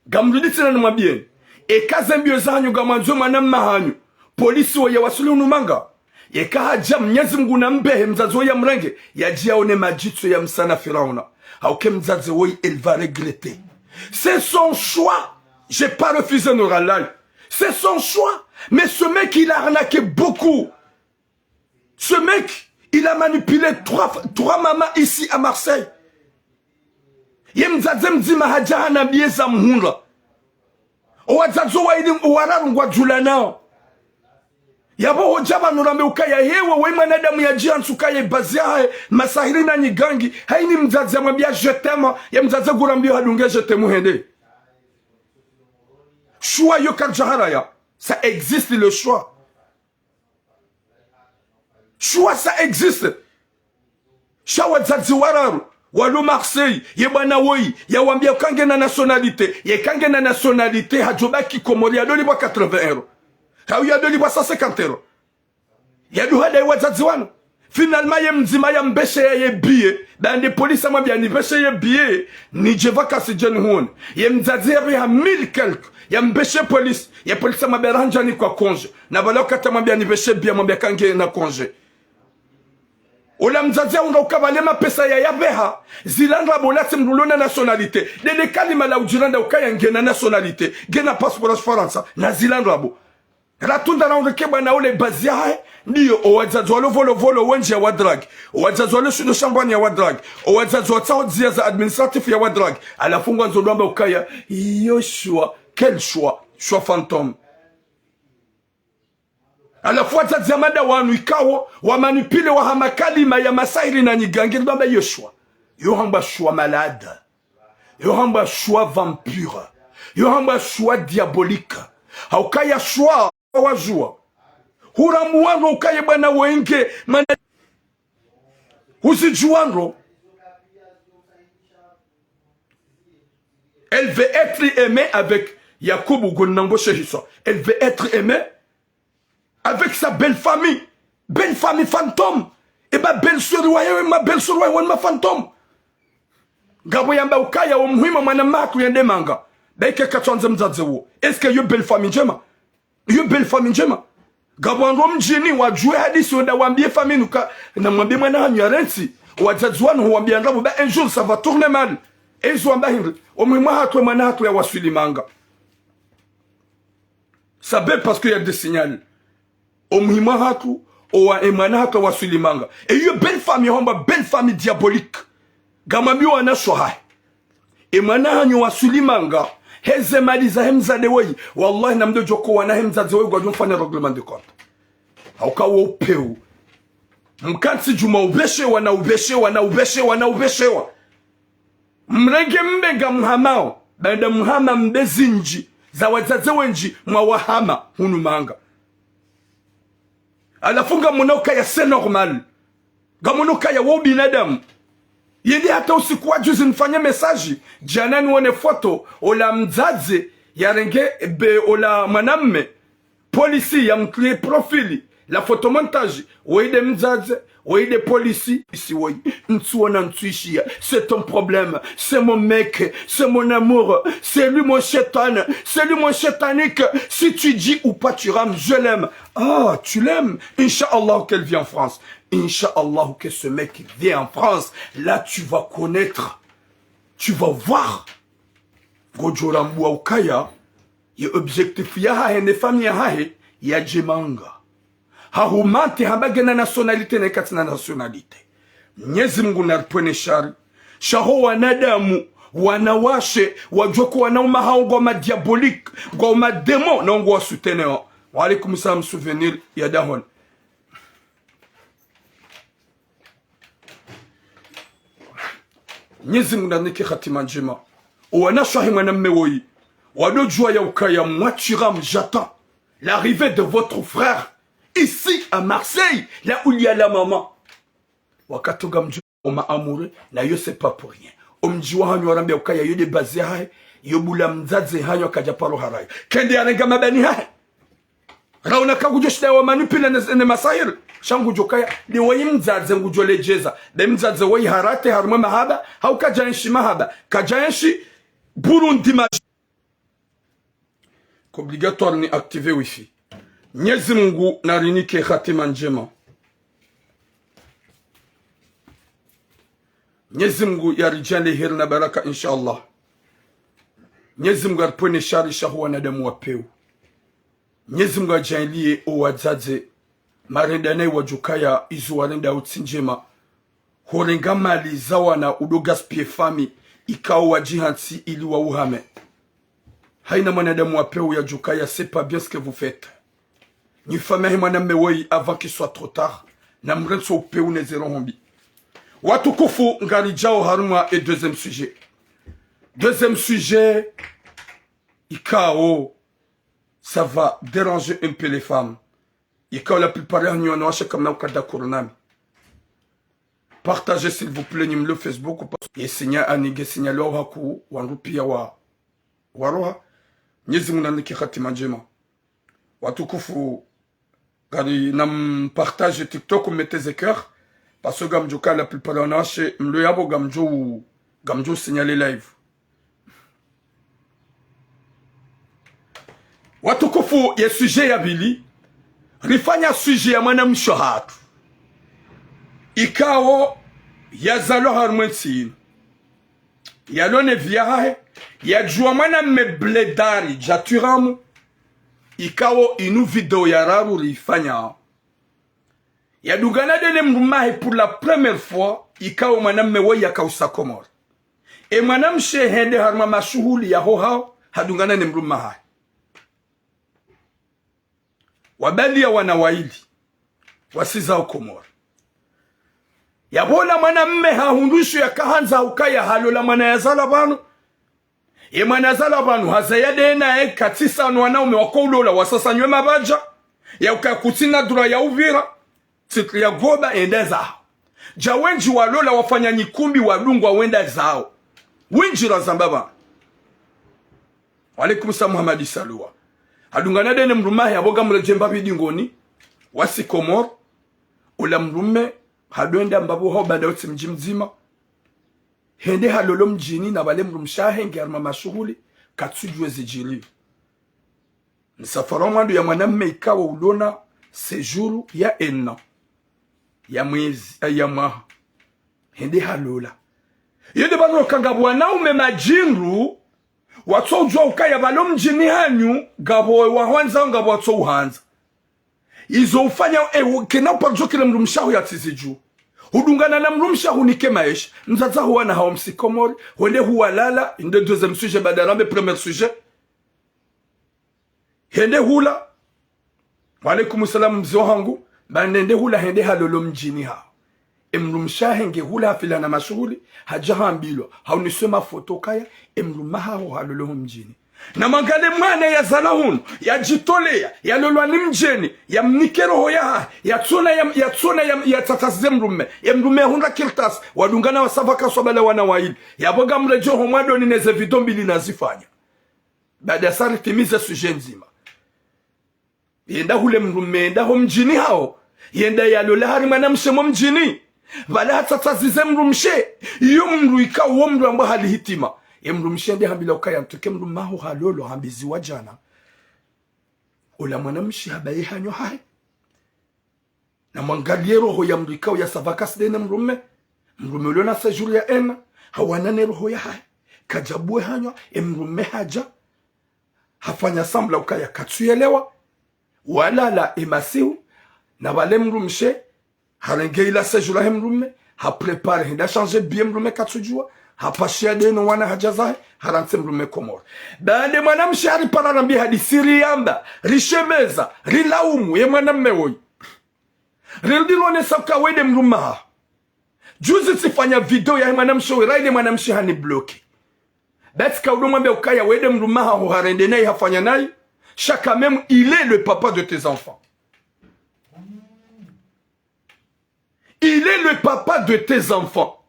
Ngamrudi tsena nimwambieni. Eka ze mbio zahanyu ngamwandzo mwanamme hanyu, polisi woyi yawaswili hunu manga. Yeka hadja Mnyezi Mungu nambehe mdzadze woyi yamrenge, yadje yaone madjitso ya Musa na Firauna. Hauka mdzadze woyi, elle va regretter. C'est son choix. J'ai pas refusé Nour Allah. C'est son choix. Mais ce mec, il a arnaqué beaucoup. Ce mec, il a manipulé trois, trois mamans ici à Marseille. Ye mdzadze mdzima hadja hanambiye za muhundra. O wadzadze wayili, o wararu ngwadjulanao. Yapvo hodja pvanu rambe ukaya hewe, we mwanadamu yadjihantsi ukaya bazi yahahe masahiri nanyi gangi, haini mdzadze yamwambiya je t'aime, ye mdzadze ngurambiyo hadunge je t'aime hende. Choix yo karidja haraya. Ça existe le choix. Choix ça existe. Sha wadzadze wararu, walo Marseille, ye bwana woyi, yawambiya uka ngena nationalité, yeka ngena nationalité, hadjobaki Komori, yadolipvwa quatre-vingts euros. Hau yadolipvwa cent cinquante euros. Yaduhadayi wadzadze wanu. Finalement, ye mdzima yambesheya ye billet, baanda polisi yamwambiya nibeshe ye billet, nidje vacances dje nihuone. Ye mdzadze yabeha mille quelque, yambeshe polisi, ye polisi yamwambiya raha ndjani kwa congé. Na pvala wakati yamwambiya nibeshe billet, yamwambiya uka ngena congé. Ola mdzadze yahundra uka pvale mapesa yayabeha, zila ndrabo, ola tsi mndru ulo na nationalité. Ndele kalima la udjiranda ukaya ngena nationalité, ngena passeport ya Farantsa, na zila ndrabo. Ratunda rahundre ke bwana ule bazi yahahe, ndiyo, o wadzadze walo Volovolo wendji yawadrague. O wadzadze walo Sud-Ouest Shambwani yawadrague. O wadzadze watsaho ndzia za administratif yawadrague. Halafu ngwandzo ndo wamba ukaya, iyo choix, quel choix? Choix fantôme. Halafu wadzadze wa mada wanu ikao, wamanipule waha makalima ya masahiri na nyigangiri, baba yo shwa. Yo hambwa shwa malade. Yo hambwa shwa vampire. Yo hambwa shwa diabolique. Haukaya shwa wajua. Huramu wanu ukaya bwana wenge, mana huzijua ndo. Elle veut être aimée avec Yakubu, gonango shehiswa. Elle veut être aimée avec sa belle famille. Belle famille fantôme. Eba belle-sœur waye, ma belle-sœur waye, ma fantôme. Ngapvo yamba ukaya wo muhima mwana maku yende manga. Baike katsandze mdzadze wo. Est-ce que yo belle famille ndjema? Yo belle famille ndjema. Ngapvo wandru mdjini wajue hadisi wenda wambie famille nuka, na mwambie mwana hanyu yarentsi. Wadzadze wanu huwambia ngapvo, ba un jour ça va tourner mal. Ezo wamba hindri. Wo muhima hatru mwana hatru ya waswili manga. Ça belle parce qu'il y a des signaux. Wo muhima hatru, owa emwana hatru waswili manga. Et yo belle famille, hamba belle famille diabolique. Ngamwambio wanashe wahahe. Emwana hanyu waswili manga. Heze mali zahe mdzadze woyi. Wallahi namdo djoko wana he mdzadze woyi ngwadjo mfanya règlement de compte. Hauka wo upeu. Mkantsi djuma ubeshewa na ubeshewa na ubeshewa na ubeshewa. Mrenge mbe ngamhamao, baanda mhama mbe zindji, za wadzadze wendji mwawahama, hunu manga. Halafu ngamwono ukaya c'est normal. Ngamwono ukaya wo binadamu. Yende hata usiku wa juzi nifanye message, djana niwone foto, ola mdzadze, yarenge be ola mwanamme, polisi yamcréer profil, la photomontage, woyi nde mdzadze, woyi nde polisi, isi woyi, ntsuona ntsuishia, c'est ton problème, c'est mon mec, c'est mon amour, c'est lui mon shetani, c'est lui mon shetanique, si tu dis ou pas tu rames, je l'aime. Ah, tu l'aimes? Inch'Allah qu'elle vient en France. Inch'Allah que ce mec vient en France. Là, tu vas connaître. Tu vas voir. Ngodjo rambua ukaya, ye objectif yahahe ne famille yahahe, yadje manga. Hahumante hamba ngena nationalité ne katsina nationalité. Mnyezi Mungu naripvwene shari. Sha ho wanadamu, wanawashe, wadjue ko wanaume hao ngwao ma diabolique, ngwao ma démon, na ngwao wa soutenir. Wa alaikum salam souvenir ya dahoni. Mnyezi Mungu narinike hatima ndjema. Owanashe wahe mwanamme woyi, wado djua ya ukaya moi tu rames, j'attends l'arrivée de votre frère ici à Marseille, là où il y a la maman. Wakati ngamdjo oma amoureux, na yo c'est pas pour rien. Omdji wahanyu warambia ukaya yo nde base yahahe, yo bula mdzadze hanyu akadja paro harayo. Kende yarenga mabani hahe. Rauna kangudjo shinda wa manipule ne, ne masahiri. Sha ngudjo kaya, nde woyi mdzadze ngudjo ledjeza. Be mdzadze woyi harate harumwa mahaba, hau kadja enshi mahaba. Kadja enshi Burundi ma- Obligatoire ni activer wifi. Mnyezi Mungu narinike hatima ndjema. Mnyezi Mungu yaridjaanlie heri na baraka, inch'Allah. Mnyezi Mungu yaripvwene shari sha ho wanadamu wa peu. Mnyezi Mungu yadjaanlie owadzadze, marenda nayi wadjukaya izo warenda utsi ndjema. Horenga mali za wana udo gaspiller famille, ikao wadjihantsi ili wauhame. Haina mwanadamu wa peu yadjukaya, c'est pas bien ce que vous faites. Nyi famille yahe mwanamme woyi, avant qu'il soit trop tard, namrentsi wo upeu ne ze roho mbi. Watukufu, ngaridjao harumwa e deuxième sujet. Deuxième sujet, ikao, ça va déranger un peu les femmes. Ikao la plupart yahanyu wanawashe kamna ukada corona mi. Partagez s'il vous plaît, nyi mlio Facebook, parce que ye signal, ani nge signal wa haku, wandru pia wa, waroha. Mnyezi Mungu narinike hatima ndjema. Watukufu, ngari nampartage TikTok, mettez ze cœur. Parce que ngamdjoka la plupart ya wanawashe mlio yapvo ngamdjo, ngamdjo signaler live. Watukufu, ye sujet ya pvili, rifanya sujet ya mwanamshe hatru. Ikao yazalwa harumwa entsi inu. Yalo ne vie yahahe, yadjua mwanamme bledari djatwiramu, ikao inu video ya raru rifanya. Yadungana nde ne mdrumme wahe pour la première fois, ikao mwanamme woyi yakausa Komori. E mwanamshe hende harumwa mashuhuli ya hohao, hadungana ne mdrumme wahahe. Wabaliya wana wayili. Wasizao Komori. Yapvo ola mwanamme hahundru isho yakahandza ukaya halola mwana yazalwa pvanu. Ye mwana yazalwa pvanu, hazaya de naye katsisa no wanaume wakoulola wasasanywe mapvadja. Ya ukaya kutsina droit ya upvira. Titre ya goba ende zaho. Dja wendji walola wafanya nyikumbi wadungwa wenda zawo. Wendji razamba pvanu. Wa alaikum salam Muhammad Saluwa. Hadungana de ne mdrume wahe yapvo ngamredjee mbapvi dingoni. Wasi Komori. Ola mdrume hadwenda mbapvo hau baanda utsi mdji mdzima. Hende halolo mdjini na pvale mdrumshe wahe nge harumwa mashuhuli. Katsudjuwa zidjiriyo. Msafara wa mwando ya mwanamme ikao ulona séjour ya un an. Ya mwezi, eh, ya mwaha. Hende halola. Yende pvanu kanga wanaume madjindru, watso udjuwa ukaya pvalo mdjini hanyu, ngapvo wahwandza, ngapvo watso uhandza. Izo ufanya, eh, u-, kena uparudjo kile mdrumshe waho yatsizidjuwa. Hudungana na mdrumshe waho nike maesha. Mdzadze waho wana hawo msi Komori, hwende huwalala, inde deuxième sujet, baanda rambe premier sujet. Hende hula. Wa alaikum salam mze wahangu. Baanda hende hula hende halolo mdjini hawo. E mdrumshe wahe nge hula hafila na mashuhuli. Hadja hambilwa. Haoneswa mafoto kaya. E mdrume waho halolo ho mdjini. Na mwangalie mwana yazalwa hunu. Yadjitoleya. Yalolwa ni mdjeni. Yamnike roho yahahe. Yatsona ya, yatsona ya, yatsatsazize mdrume. Ye mdrume yahundra kartasi. Wadungana wasafaka swabala wana wayili. Yapvo ngamredjeo ho mwandoni ne ze video mbili nazifanya. Baanda sa ritimize sujet ndzima. Yenda hule mdrume, yenda ho mdjini hawo. Yenda yalola hari mwanamshe mo mdjini. Pvala hatsatsazize mdrumshe. Iyo mdru ikao uwo mdru ambao hali hitima. Ye mdrumshe nde hambilwa ukaya ntsuke mdrume waho halolo hambiziwa djana. Ola mwanamshe habaye hanyo hahe. Na mwangalie roho ya mdru ikao ya savakasi de ne mdrume. Mdrume ulona séjour ya un an. Hawana ne roho yahahe. Kadjabuwe hanyo. E mdrume hadja. Hafanya semblant ukaya katsuyelewa. Walala e masihu. Na pvale mdrumshe. Harenge ila séjour yahe mdrume. Haprépare. Hende hachangé billet mdrume katsudjuwa. Hapashiya de no wana hadja zahe. Harantsi mdrume Komori. Baanda mwanamshe haripara rambi hadisi riyamba. Rishemeza. Rilaumu. Ye mwanamme woyi. Rildi ronesa uka wende mdrume waho. Juzi tsifanya video yahe mwanamshe we, raile mwanamshe hani bloqué. Basi kaudo mwambia ukaya wende mdrume waho harende nayi hafanya nayi. Sha quand même, il est le papa de tes enfants. Il est le papa de tes enfants.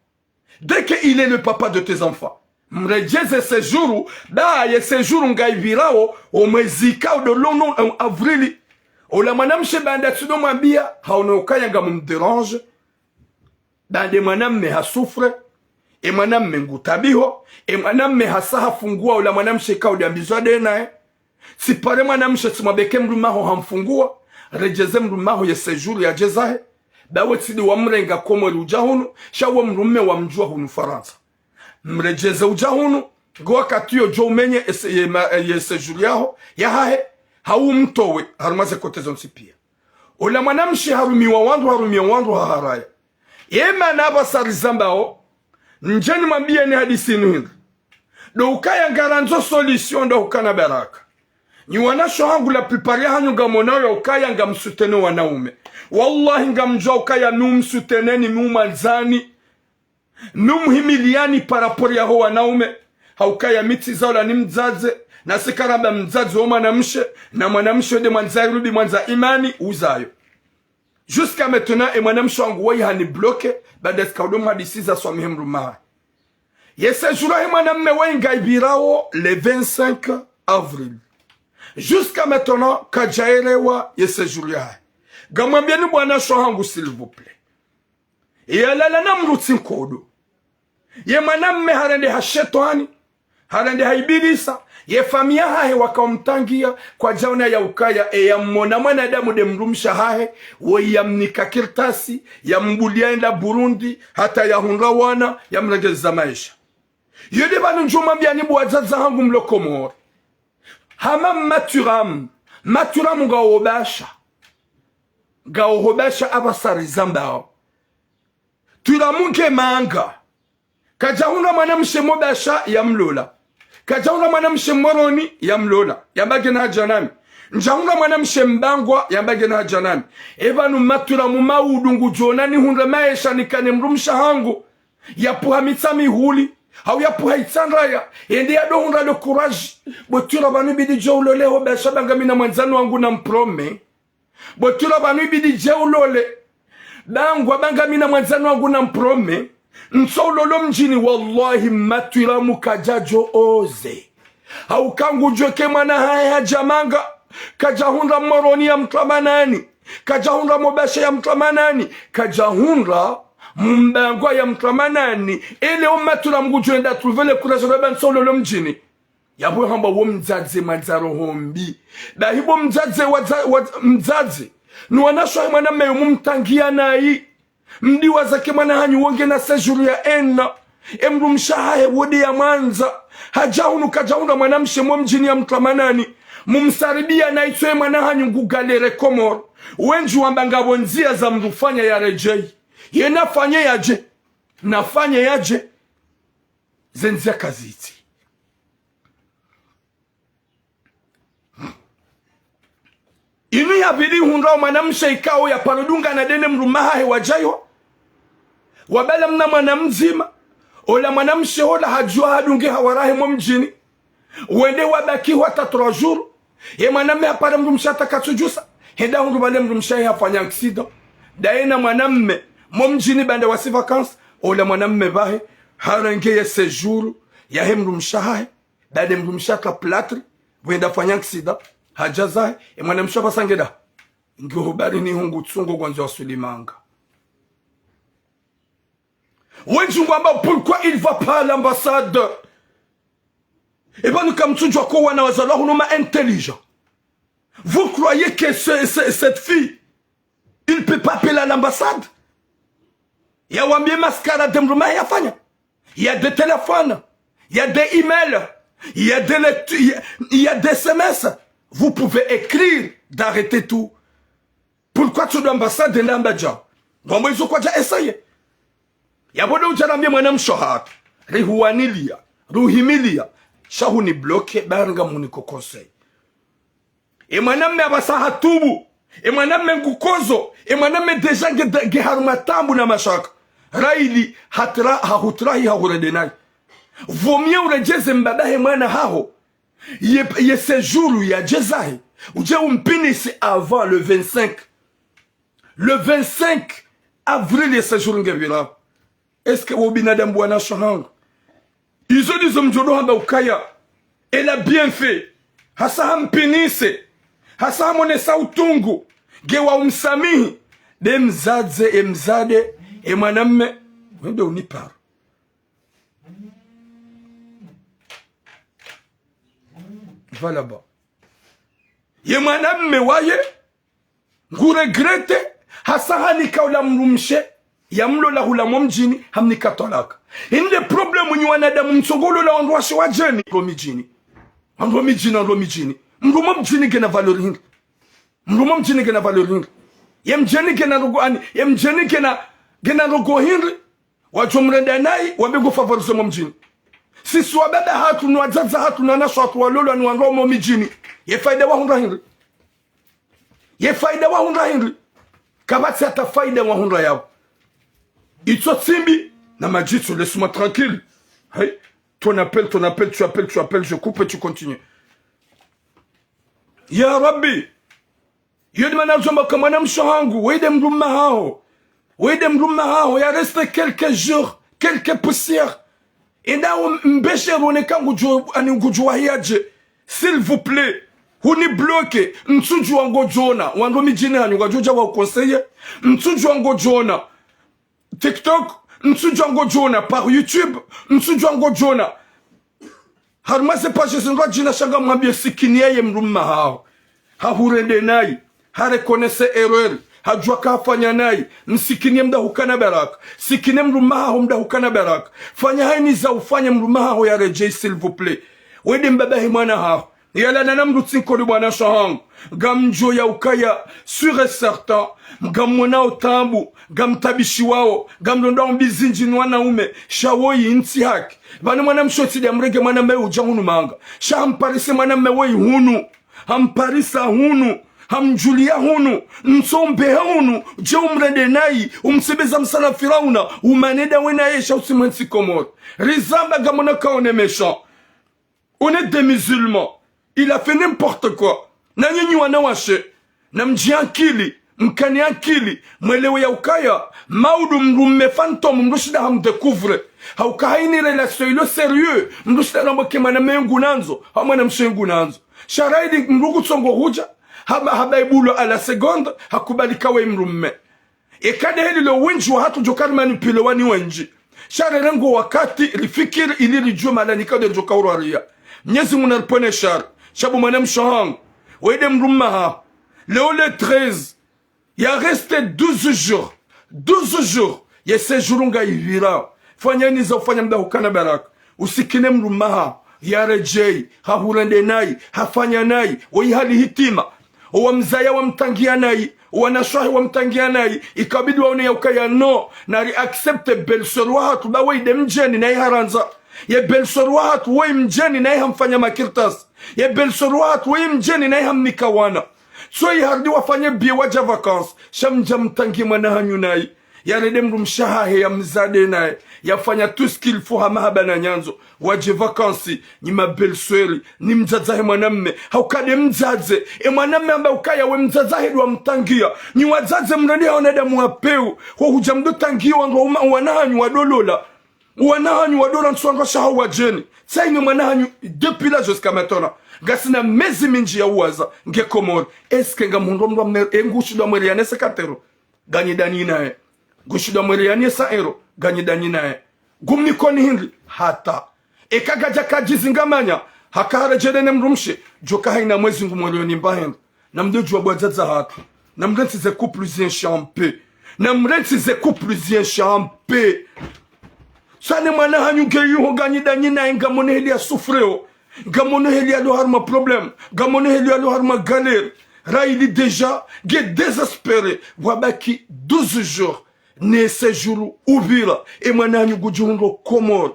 Dès que il est le papa de tes enfants. Mredjeze séjour, ba ye séjour ngayipvirao, o mwezi ikao ndo ulono, eh, avril. Ola mwanamshe baanda tsido mwambia, haono ukaya ngamumdérange. Baanda e mwanamme hasouffre, e mwanamme ngutabiho, e mwanamme hasa hafunguwa ola mwanamshe ikao ndo ambizwa de naye. Tsipare mwanamshe tsimwambie ke mdrume waho hamfunguwa, redjeze mdrume waho ye séjour yadje zahe. Ba we tsi de wamrenga Komori udja hunu, sha wo mdrume wamdjuwa hunu Farantsa. Mredjeze udja hunu, ngo wakati yo djo umenye ese-, ye ma-, ye séjour yaho, yahahe, hau mtowe, harumwa ze côté zontsi pia. Ola mwanamshe harumiwa wandru, harumiwa wandru haharaya. Ye mana apvasa rizambao, ndjeni mwambiyeni hadisi inu hindri. Ndo ukaya ngarandzo solution ndo ukana baraka. Nyi wanashe wahangu la plupart yahanyu ngamonao ya ukaya ngamsoutenez wanaume. Wallahi ngamdjuwa ukaya mi umsoutenez ni mi umwandzani. Mi umhimiliyani par rapport yaho wanaume. Ha ukaya mi tsi zaula ni mdzadze. Na si karamba mdzadze wo mwanamshe. Na mwanamshe nde mwandza irubi mwandza imani uzayo. Jusqu'à maintenant, e mwanamshe wangu woyi hani bloqué, baada tsika udo mhadisiza swamihi mdrume wahe. Ye séjour yahe mwanamme woyi ngayipvirao le vingt-cinq avril. Jusqu'à maintenant, kadjaelewa ye séjour yahe. Ngamwambiyeni bo wanashe wahangu, s'il vous plaît. Yalala na mdru tsi nkodo. Ye mwanamme harendeha shetwani, harendeha ibilisa, ye famiyi yahahe waka wamtangiya, kwadjaona ya ukaya, e yamona mwanadamu nde mdrumshe wahahe, woyi yamnika kartasi, yambuliya yenda Burundi, hata yahundra wana, yamrengeza maesha. Yo nde pvanu ndjo mwambiyani bo wadzadze wahangu mlo Komori. Hama mma Twiramu, mma Twiramu ngawo basha. Ngawo basha apvasa rizambao. Twiramu nge manga. Kadjahundra mwanamshe mo basha yamlola. Kadjahundra mwanamshe Moroni yamlola. Yamba ngena hadja nami. Ndjahundra mwanamshe mbangwa yamba ngena haja nami. Epvanu matwila mu maudu ngudjo ona nihundre maesha nikane mdrumshe wahangu yapvuha mitsa mihuli, hau yapvuha itsandraya, yende yadohundra le courage. Bo twila pvanu ibidi dje ulole ho, ba sha ba ngamina mwandzani wangu na mprome. Bo twila pvanu ibidi dje ulole. Bangwa ba ngamina mwandzani wangu na mprome. Ntso ulolo mdjini, wallahi matwila mkadjadjo oze. Hauka ngudjuwa eka mwana hahe haja manga, kadjahundra Moroni ya mtwamanani, kadjahundra Mobashe ya mtwamanani, kadjahundra Mbangwa ya mtwamanani. Ele o matwila mngudjo enda trouver le courage, raba ntso ulolo mdjini. Yapvo hamba wo mdzadze mwandza roho mbi. Bahi bo mdzadze wadza-, wadza-, mdzadze. Ni wanashe wahe mwanamme yo mumtangia nayi. Mdiwaza eka mwana hanyu wo ngena séjour ya un an. E mdrumshe wahahe wo nde ya mwandza. Haja hunu kadjahundra mwanamshe mo mdjini ya mtwamanani. Mumsaribiya nayi tso e mwana hanyu ngu galère Komori. Wendji wamba ngapvo ndzia za mdru fanya ya redjeyi. Ye nafanye yadje. Nafanye yadje. Ze ndzia kazitsi. Inu yapvili hundra o mwanamshe ikao yaparo dungana ndene mdrume wahahe wadjayo. Wabala mna mwana mdzima. Ola mwanamshe ola hadjuwa hadunge hawarahe mo mdjini. Wende wabaki hata trois jours. Ye mwanamme hapara mdrumshe hata katsudjusa. Henda hundru pvale mdrumshe wahahe hafanya accident. Ndaye na mwanamme. Mo mdjini baanda wasi vacances. Ola mwanamme pvahe. Harenge ye séjour yahe mdrumshe wahahe. Baanda mdrumshe hata plâtre, pvwenda fanya accident, haja zahe, e mwanamshe hapvasa nge daho. Nge ho baharini ho ngutsungo ngwandzo waswili manga. Wendji ngwamba, pourquoi il va pas à l'ambassade ? Epvanu kamtsudjuwa ko wana wazalwa hunu ma intelligents. Vous croyez que ce, ce, cette fille, il peut pas appeler à l'ambassade ? Yawambiye mascarade mdrume wahahe yafanya. Il y a des téléphones, il y a des emails, il y a des lectures, il y a, il y a des S M S. Vous pouvez écrire d'arrêter tout. Pourquoi tu dois ambassade namba dja ? Ngwambo izo kwadja essayer. Yapvo nde udja nambiye mwanamshe hatru. Rihuwaniliya, ruhimiliya. Sha huni bloquer, ba ngamhuniko conseil. E mwanamme hapvasa hatubu. E mwanamme ngukodzo. E mwanamme déjà nge, nge harumwa taabu na mashaka. Rahili hatra-, hahutrahi hahurende nayi. Vaut mieux uredjeze mbaba he mwana haho. Ye, ye séjour yadje zahe. Udje umpinise avant le vingt-cinq. Le vingt-cinq avril ye séjour ngepvira. Est-ce que wo binadamu bwana sho hangu ? Izo ndizo mdjo dohamba ukaya. Elle a bien fait. Hasa hampinise. Hasa hamonesa utungu. Nge wa umsamihi. Nde mdzadze, e mdzadze, e mwanamme. Wende uniparo. Voilà ba. Ye mwanamme waye. Ngu regretter, hasa hanika ula mdrumshe, yamlola hula mo mdjini, hamnika twalaka. Inde problème nyi wanadamu mtsongo ulola wandru washe wadjeni, wandru wo midjini. Wandru wo midjini, wandru wo midjini. Mdru mo mdjini ngena valeur hindri. Mdru mo mdjini ngena valeur hindri. Ye mdjeni ngena ndrongoo ani, ye mdjeni ngena, ngena ndrongoo hindri. Wadjo mrenda nayi, wambe ngu favoriser mo mdjini. Sisi wababa hatru, ni wadzadze hatru, ni wanashe hatru walolwa ni wandru wo mo midjini. Ye faida wahundra hindri. Ye faida wahundra hindri. Kapvatsi hata faida wahundra yawo. Itso tsi mbi, na madjitso, laisse-moi tranquille. Hey, ton appel, ton appel, tu appelles, tu appelles, je coupe et tu continues. Ya Rabbi, iyo ndi mana ridjo amba ka mwanamshe hangu, wende mdrume haho. Wende mdrume haho, ya reste quelques jours, quelques poussières. Enda umbeshe rone ka ngudjo, ani ngudjo wahi yadje. S'il vous plaît, huni bloquer, ntsudjuwa ngodjo ona. Wandru wo midjini hanyu, ngwadjo dja wa conseiller. Ntsudjuwa ngodjo ona. TikTok, ntsudjuwa ngodjo ona, par YouTube, ntsudjuwa ngodjo ona. Harumwa ze page zindru djina sha ngamwambiye sikiniya ye mdrume haho. Hahurende nayi. Hareconnaître erreur. Hadjuwa ka hafanya nayi. Msikiniye mdahukana baraka. Sikiniye mdrume haho mdahukana baraka. Fanya hayina za ufanya mdrume haho yaredjeyi, s'il vous plaît. Wende mbaba he mwana haho. Yalana na mdru tsi nkoli bwana sha hangu. Ngamdjo ya ukaya, sûr et certain. Ngamwonao taabu. Ngamtabishiwao. Ngamlondao mbi zindji ni wanaume. Sha woyi ntsi haki. Pvanu mwanamshe tsi dia mrenge mwanamme udja hunu manga. Sha hamparise mwanamme woyi hunu. Hamparisa hunu, hamdjuliya hunu, ntso mbeha hunu, dje umrende nayi, umsebeza msana Firauna, umane ndawe naye sha usimwentsi Komori. Rizamba ngamwona ka on est méchant. On est des musulmans. Il a fait n'importe quoi. Na nyinyi wanawashe, namdjiye ankili, mkane ankili, mwelewe ya ukaya, maudu mdrume fantôme, mdru shinda hamdécouvre. Hauka hayini relation ilo sérieux, mdru shinda nambo ke mwanamme ngunandzo, hau mwanamshe ngunandzo. Sha rayidi mdru kutsongo hudja, haba, haba ibulwa à la seconde, hakubali ka we mdrume. Eka nde heli lo wendji wahatru djo ka ri manipuler wani wendji. Sha rerenge wakati rifikiri ili ridjuwe mahala nika nde ridjo ka urwariya. Mnyezi Mungu naripvwene shari. Sha bo mwanamshe hangu, we nde mdrume haho. Leo le treize. Ya reste douze jours. Douze jours. Ye séjour ngayipvira. Fanya niza ufanya mda hukana baraka. Usikine mdrume haho. Yaredjeyi. Hahurende nayi. Hafanya nayi. Woyi hali hitima. Owamzaya wamtangiya nayi, owanashahe wamtangiya nayi, ikabidi waone ya ukaya no, nari accepter belle-sœur wahatru ba woyi nde mdjeni nayi harandza. Ye belle-sœur wahatru woyi mdjeni nayi hamfanya makartasi. Ye belle-sœur wahatru woyi mdjeni nayi hamnika wana. Tsoyi harudi wafanye billet wadja vacances. Sha mdja mtangiye mwana hanyu nayi. Yarende mdrumshe hahe yamzade naye, yafanya tout ce qu'il faut ha mahaba na nyandzo, wadje vacances, nyi ma belle-sœur, ni mdzadze hahe mwanamme, hauka nde mdzadze, e mwanamme amba ukaya we mdzadze hahe ndo wamtangiya, nyi wadzadze mrende ha wanadamu wa pewu, ho hudja mdo tangiya wandru wa uma, wana hanyu wadolola, wana hanyu wadolola ntsu wandru washe hau wadjeni, tsayi nyi mwana hanyu, depuis là jusqu'à maintenant, ngasina mezi mindji ya uwaza, nge Komori, est-ce que ngamhundro mdru wa mne, e ngushindwa mwere ya nese katero? Nganyi ndanyi naye. Ngushindwa mwere ya nesa ero, nganyi ndanyi naye. Ngumnikoni hindri, hata. Eka kadja kadjizi ngamanya, haka haredjele ne mdrumshe, djoka hayina mwezi ngumweleyo ni mba hindri. Namdo djuwa bo wadzadze hatru. Namrentsi ze couples zienshi en paix. Namrentsi ze couples zienshi en paix. Sha ne mwana hanyu nge yuho nganyi ndanyi naye ngamone heli ya souffre o. Ngamone heli yalo harumwa problème. Ngamone heli yalo harumwa galère. Rayili déjà, nge désespéré. Wabaki douze jours. Ne séjour upvira. E mwana hanyu ngudjihundro Komori.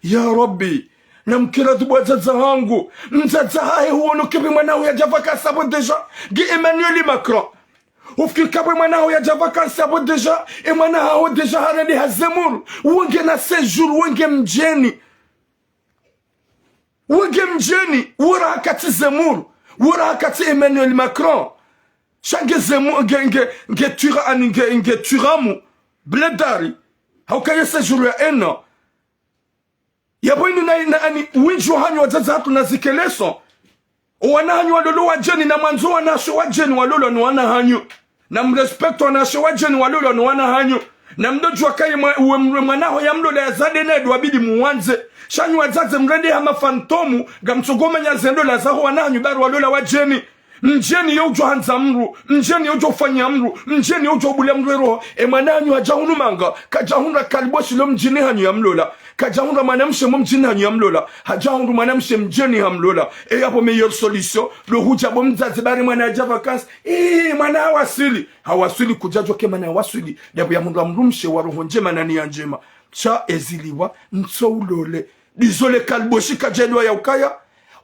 Ya Rabbi. Namkira tu bo wadzadze hangu. Mdzadze hahe huono ke pvo mwana haho yadja vacances apvo déjà. Nge Emmanuel Macron. Ufikiri ka pvo mwana haho yadja vacances apvo déjà, e mwana haho déjà harende ha Zemmour. Wonge na séjour, wonge mdjeni. Wonge mdjeni, wora hakati Zemmour, wora hakati Emmanuel Macron. Sha nge Zemmour, nge, nge, nge Tura-, ani nge, nge Turamu, bledari. Hauka ye séjour ya un an. Yapvo inu na, na, ani, wendji wahanyu wadzadze hatru na zikeleso. Owana hanyu walolo wadjeni, namwandzo wanashe wadjeni walolwa no wana hanyu. Namrespecte wanashe wadjeni walolwa no wana hanyu. Namdo djuwa kaye mwa-, uwe mwe mwana haho yamlola yazade naye ndo wabidi muwandze. Sha nyi wadzadze mrende ha ma fantômes, ngamtsogomanya ze ndola zaho wana hanyu bari walola wadjeni. Mdjeni yo udjo handza mdru, mdjeni yo udjo ufanya mdru, mdjeni yo udjo ubuliya mdru eroho. E mwana hanyu hadja hunu manga, kadja hundra kaliboshi lo mdjini hanyu yamlola. Kadja hundra mwanamshe mo mdjini hanyu yamlola. Hadja hundru mwanamshe mdjeni hamlola. E yapvo meilleure solution, ndo hudja bo mdzadze bari mwana hadja vacances. Ee, mwana hawaswili. Hawaswili kudja djuwa ke mwana hawaswili. Ndapvo yamhundra mdrumshe wa roho ndjema na niya ndjema. Sha eziliwa, ntso ulole. Désolé, kaliboshi kadja djuwa ya ukaya.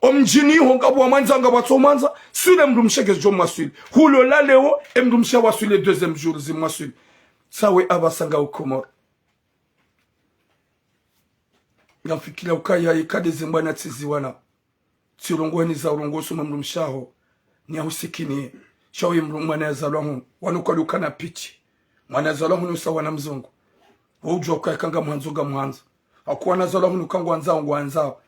O mdjini ho ngapvo wamwandza, ngapvo watso mwandza. Swile mdrumshe ngezidjo mwaswili. Hulola leo, e mdrumshe hawaswili deuxième jour zimwaswili. Sawe apvasa nga Ukomori. Ngamfikira ukaya ikade ze mbwana tsiziwana. Tsirongowa ni za urongoso mwa mdrumshe haho. Ni ya husikini. Sha uye mdru-, mwana yazalwa hunu. Wanu kwa dukana pichi. Mwana yazalwa hunu usawa na mzungu. Wo udjuwa ukaya ka ngamwandzo ngamwandzo. Haku wana yazalwa hunu ka ngwandzao ngwandzao.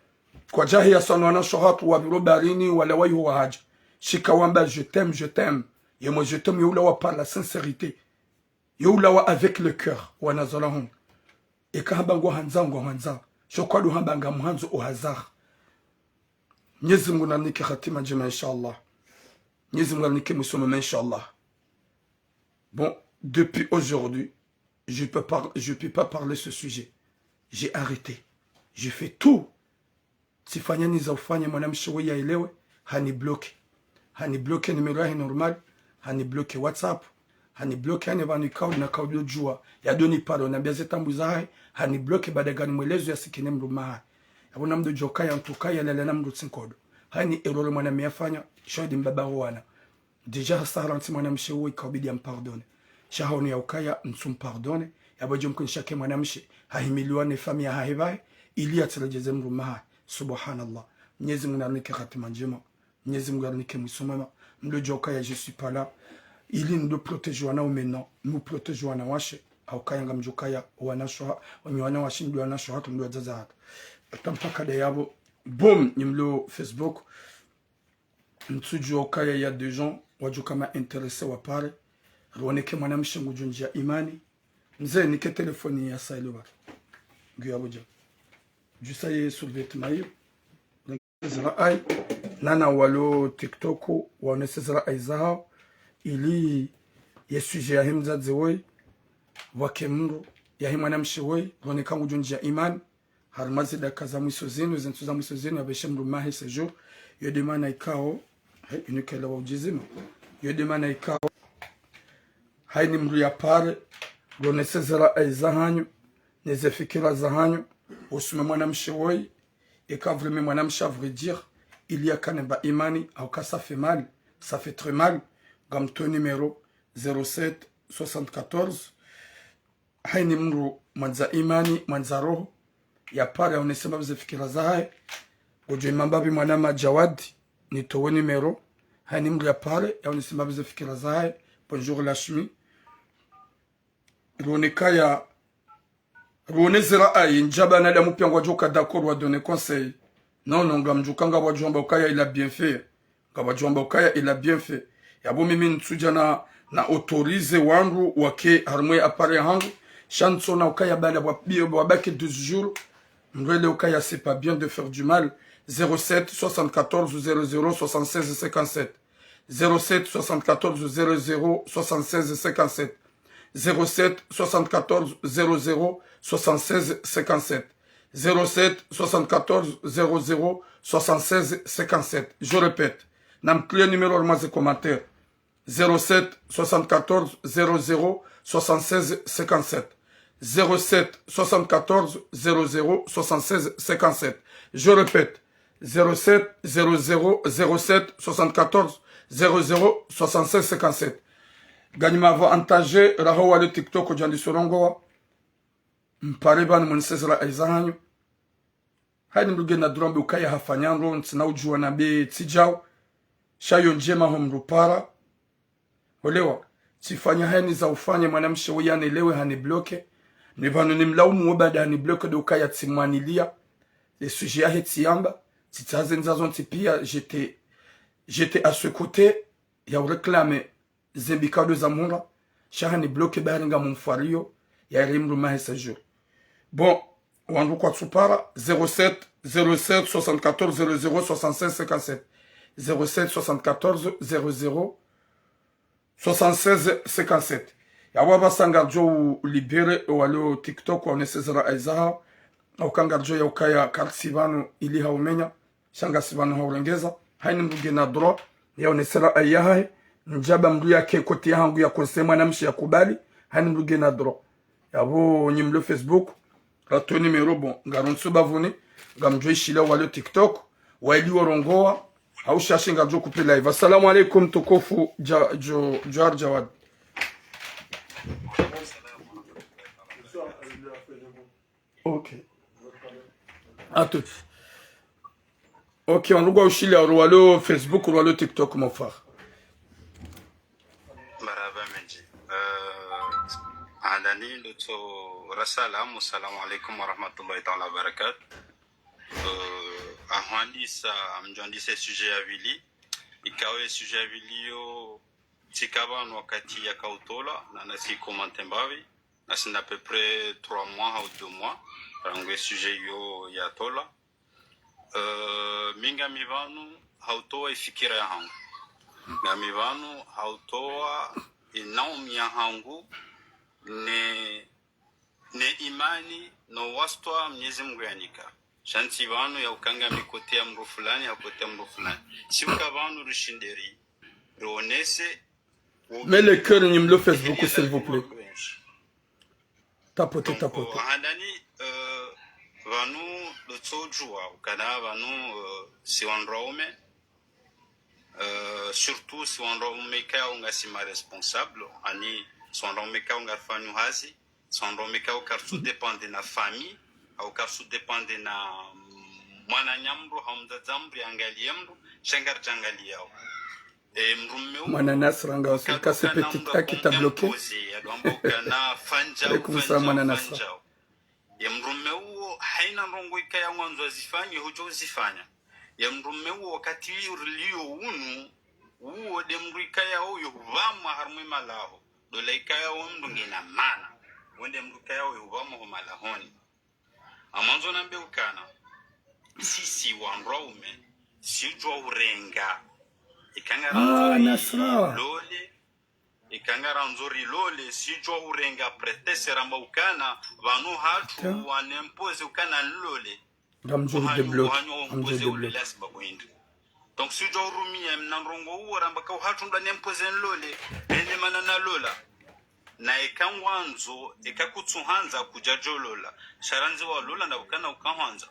Kwadjahi ya sanu wanashe hatru wapviro baharini wala wayiho wahadja. Shika wamba je t'aime, je t'aime. Ye mwe je t'aime yo ulawa par la sincérité. Yo ulawa avec le cœur, wana yazalwa hunu. Eka hamba ngwandzao, ngwandzao. Sho kwadu hamba ngamwandzo au hasard. Mnyezi Mungu narinike hatima ndjema, inshallah. Mnyezi Mungu narinike mwiso mwema, inshallah. Bon, depuis aujourd'hui, je peux par-, je peux pas parler ce sujet. J'ai arrêté. Je fais tout. Tsifanya niza ufanya mwanamshe we yaelewe, hanibloqué. Hanibloqué numéro yahe normal, hanibloqué WhatsApp, hanibloqué hane pvanu ikao na kaudjo djuwa, yadoni paro, nambia ze taabu zahahe, hanibloqué baada nganimwelezo yasikine mdrume wahahe. Yapvo namdo djuwa ukaya ntsuka yalala na mdru tsi nkodo. Hayini erreur mwananya yafanya, sha wo de mbaba wo wana. Déjà hasara ntsi mwanamshe uwo ikabidi yampardonne. Sha haono ya ukaya ntsu mpardonne, yapvo djo mkunisha ke mwanamshe, hahimiliwa ne famiyi yahahe pvahe, ili yatsiredjeze mdrume wahahe. Subhanallah. Mnyezi Mungu narinike hatima ndjema. Mnyezi Mungu arinike mwiso mwema. Mdru djuwa ukaya je suis pas là. Ili mdru protégé wanaume non. Mdru protégé wanawashe. Haukaya ngamdjuwa ukaya wanashe wa, wanyu wanawashe mdru wanashe hatru mdru wadzadze hatru. Hata mpaka de yapvo. Boom, nyi mlo Facebook. Ntsudjuwa ukaya y a des gens wadjo kama intéressés wapare. Rioneke mwanamshe ngudjo ndjia imani. Mze, nike téléphone ya sailo ba. Ngu yapvo dja. Djusa ye survêtement iyo. Zirai, nana walo TikTok, waonese zirai zahao, ili ye sujet yahe mdzadze woyi, pvwake mdru, yahe mwanamshe woyi, rioneka ngudjo ndjia imani, harumwa zidaka za mwiso zinu, zentsu za mwiso zinu, yapveshe mdrume wahe séjour, yo de mana ikao, he, inu kela wa udjizima. Yo de mana ikao, hayini mdru yapare, rionese zirai zahanyu, neze fikira zahanyu, uhusu mwanamshe woyi, eka vraiment mwanamshe à vrai dire, ili yakane mba imani, hauka ça fait mal, ça fait très mal. Ngamtowo numéro zéro sept soixante-quatorze. Hayini mdru mwandza imani, mwandza roho, yapare yaonese mbapvi ze fikira zahahe. Ngudjo imamba pvi mwanama Jawad, nitowe numéro. Hayini mdru yapare yaonese mbapvi ze fikira zahahe. Bonjour Lashmi. Rioneka ya Rionese zirai, ndjaba wanadamu piya ngwadjo ka d'accord wa donner conseil. Non, non, ngamdjuwa ukaya ngwadjo amba ukaya il a bien fait. Ngwadjo amba ukaya il a bien fait. Yapvo mimi ntsudja na, na autoriser wandru wake harumwa ye appareil yahangu. Sha ntsona ukaya bala wa, wa baki douze jours. Mdru ele ukaya c'est pas bien de faire du mal. Zéro sept soixante-quatorze zéro zéro soixante-seize cinquante-sept. Zéro sept soixante-quatorze zéro zéro soixante-seize cinquante-sept. Zéro sept soixante-quatorze zéro zéro soixante-seize cinquante-sept. Zéro sept soixante-quatorze zéro zéro soixante-seize cinquante-sept. Je répète, namkliye numéro harumwa ze commentaire. Zéro sept soixante-quatorze zéro zéro soixante-seize cinquante-sept. Zéro sept soixante-quatorze zéro zéro soixante-seize cinquante-sept. Je répète, zéro sept zéro zéro zéro sept soixante-quatorze zéro zéro soixante-seize cinquante-sept. Nganyima pvo antaje raho walo TikTok djandi sorongowa. Mpare pvanu mwenese zirai zahanyu. Hayini mdru ngena droit mbe ukaya hafanya ndro, ntsina udjuwa na mbe tsi djao. Sha yo ndjema ho mdru para. Olewa, tsifanya hayini za ufanya mwanamshe woyi yanelewe hanibloqué. Ni pvanu nimlaumu wo baada hanibloqué de ukaya tsimwaniliya. Le sujet yahe tsiyamba, tsitsaha ze ndza zontsi piya, j'étais, j'étais à ce côté, ya uréclamer ze mbi kado za mhura, sha hanibloqué bahari ngamumfwariyo, ya ri mdrume wahe séjour. Bon, wandru kwatsupara, zéro sept zéro sept soixante-quatorze zéro zéro soixante-seize cinquante-sept. Zéro sept soixante-quatorze zéro zéro soixante-seize cinquante-sept. Yapvo apvasa ngardjo u libérer walo TikTok waonese zirai zahao. Hauka ngardjo ya ukaya kartsi pvanu ili haumenya. Sha ngasi pvanu haurengeza. Hayini mdru ngena droit yaonese zirai yahahe. Ndjaba mdru yake côté yahangu ya conseiller mwanamshe yakubali. Hayini mdru ngena droit. Yapvo nyi mlo Facebook, ratowe numéro bon. Ngarontsu bapvuni, ngamdjo ishiliya walo TikTok. Waili worongowa, hau shashi ngardjo couper live. Assalamu alaikum, tukufu, Dja-, Djo-, Djawar Djawad. Ok. À tout. Ok, wandru ngwaushiliya, ro walo Facebook, ro walo TikTok, mon frère. Marahaba mendji. Eh, handani ndo tso rasalamu, salamu alaikum wa rahmatullahi ta'ala wa barakatuh. Eh, ahwandisa, amdjwandisa sujet ya pvili. Ikao ye sujet ya pvili yo, tsika pvanu wakati yakautola, na nasi commenté mbapvi. Nasi na à peu près trois mois au deux mois, rangu ye sujet yo yatola. Euh, mi ngami pvanu hautowa ifikira yahangu. Ngami pvanu hautowa inaumu yahangu ne, ne imani no wastwa Mnyezi Mungu yanika. Sha ntsi pvanu ya uka ngami côté ya mdru fulani, ya côté ya mdru fulani. Si uka pvanu rishinde ri, rionese. Mets le cœur, nyi mlo Facebook, s'il vous plaît. Tapoter, donc, tapoter. Handani, euh, pvanu, ndo Tsodjuwa ukana pvanu, eh, si wandru waume, eh, surtout si wandru waume ikao ngasi ma responsable, ani si wandru waume ikao ngarifanyo hazi, si wandru waume ikao karitsu dépendre na famille, au karitsu dépendre na, mm, mwananya mdru, hau mdzadze mdru, yangaliye mdru, sha ngaridjangaliyao. E, mdrume uwo, mwana Nasra nga uka- uka- uka- na mdru akonga imposer, yadwamba ukana fanya, fanya, fanya. Alaikum salam, mwana Nasra. Ye mdrume uwo, haina ndrongo ikaya ngwandzo azifanye, hudjo uzifanya. Ye mdrume uwo, wakati ulio unu, uwo nde mdru ikayao yo hupvamwa harumwa emalaho. Ndo la ikayao mdru ngena mana. Wo nde mdru ikayao yo hupvamwa ho malahoni. Ngamwandzo nambe ukana, sisi wandru waume, si udjuwa urenga. Ika ngarandzo rilole, ika ngarandzo rilole, si udjuwa urenga prétexte ramba ukana, pvanu hatru wana imposer ukana nilole. Ngamdjo débloquer, ngamdjo débloquer. Donc, si udjuwa urumia mna ndrongo uwo ramba ka hatru ndo wana imposer nilole, ene mana nalola. Na ika ngwandzo, ika kutsuhandza kudjadjolola. Sha randzi walola na ukana ukahwandza.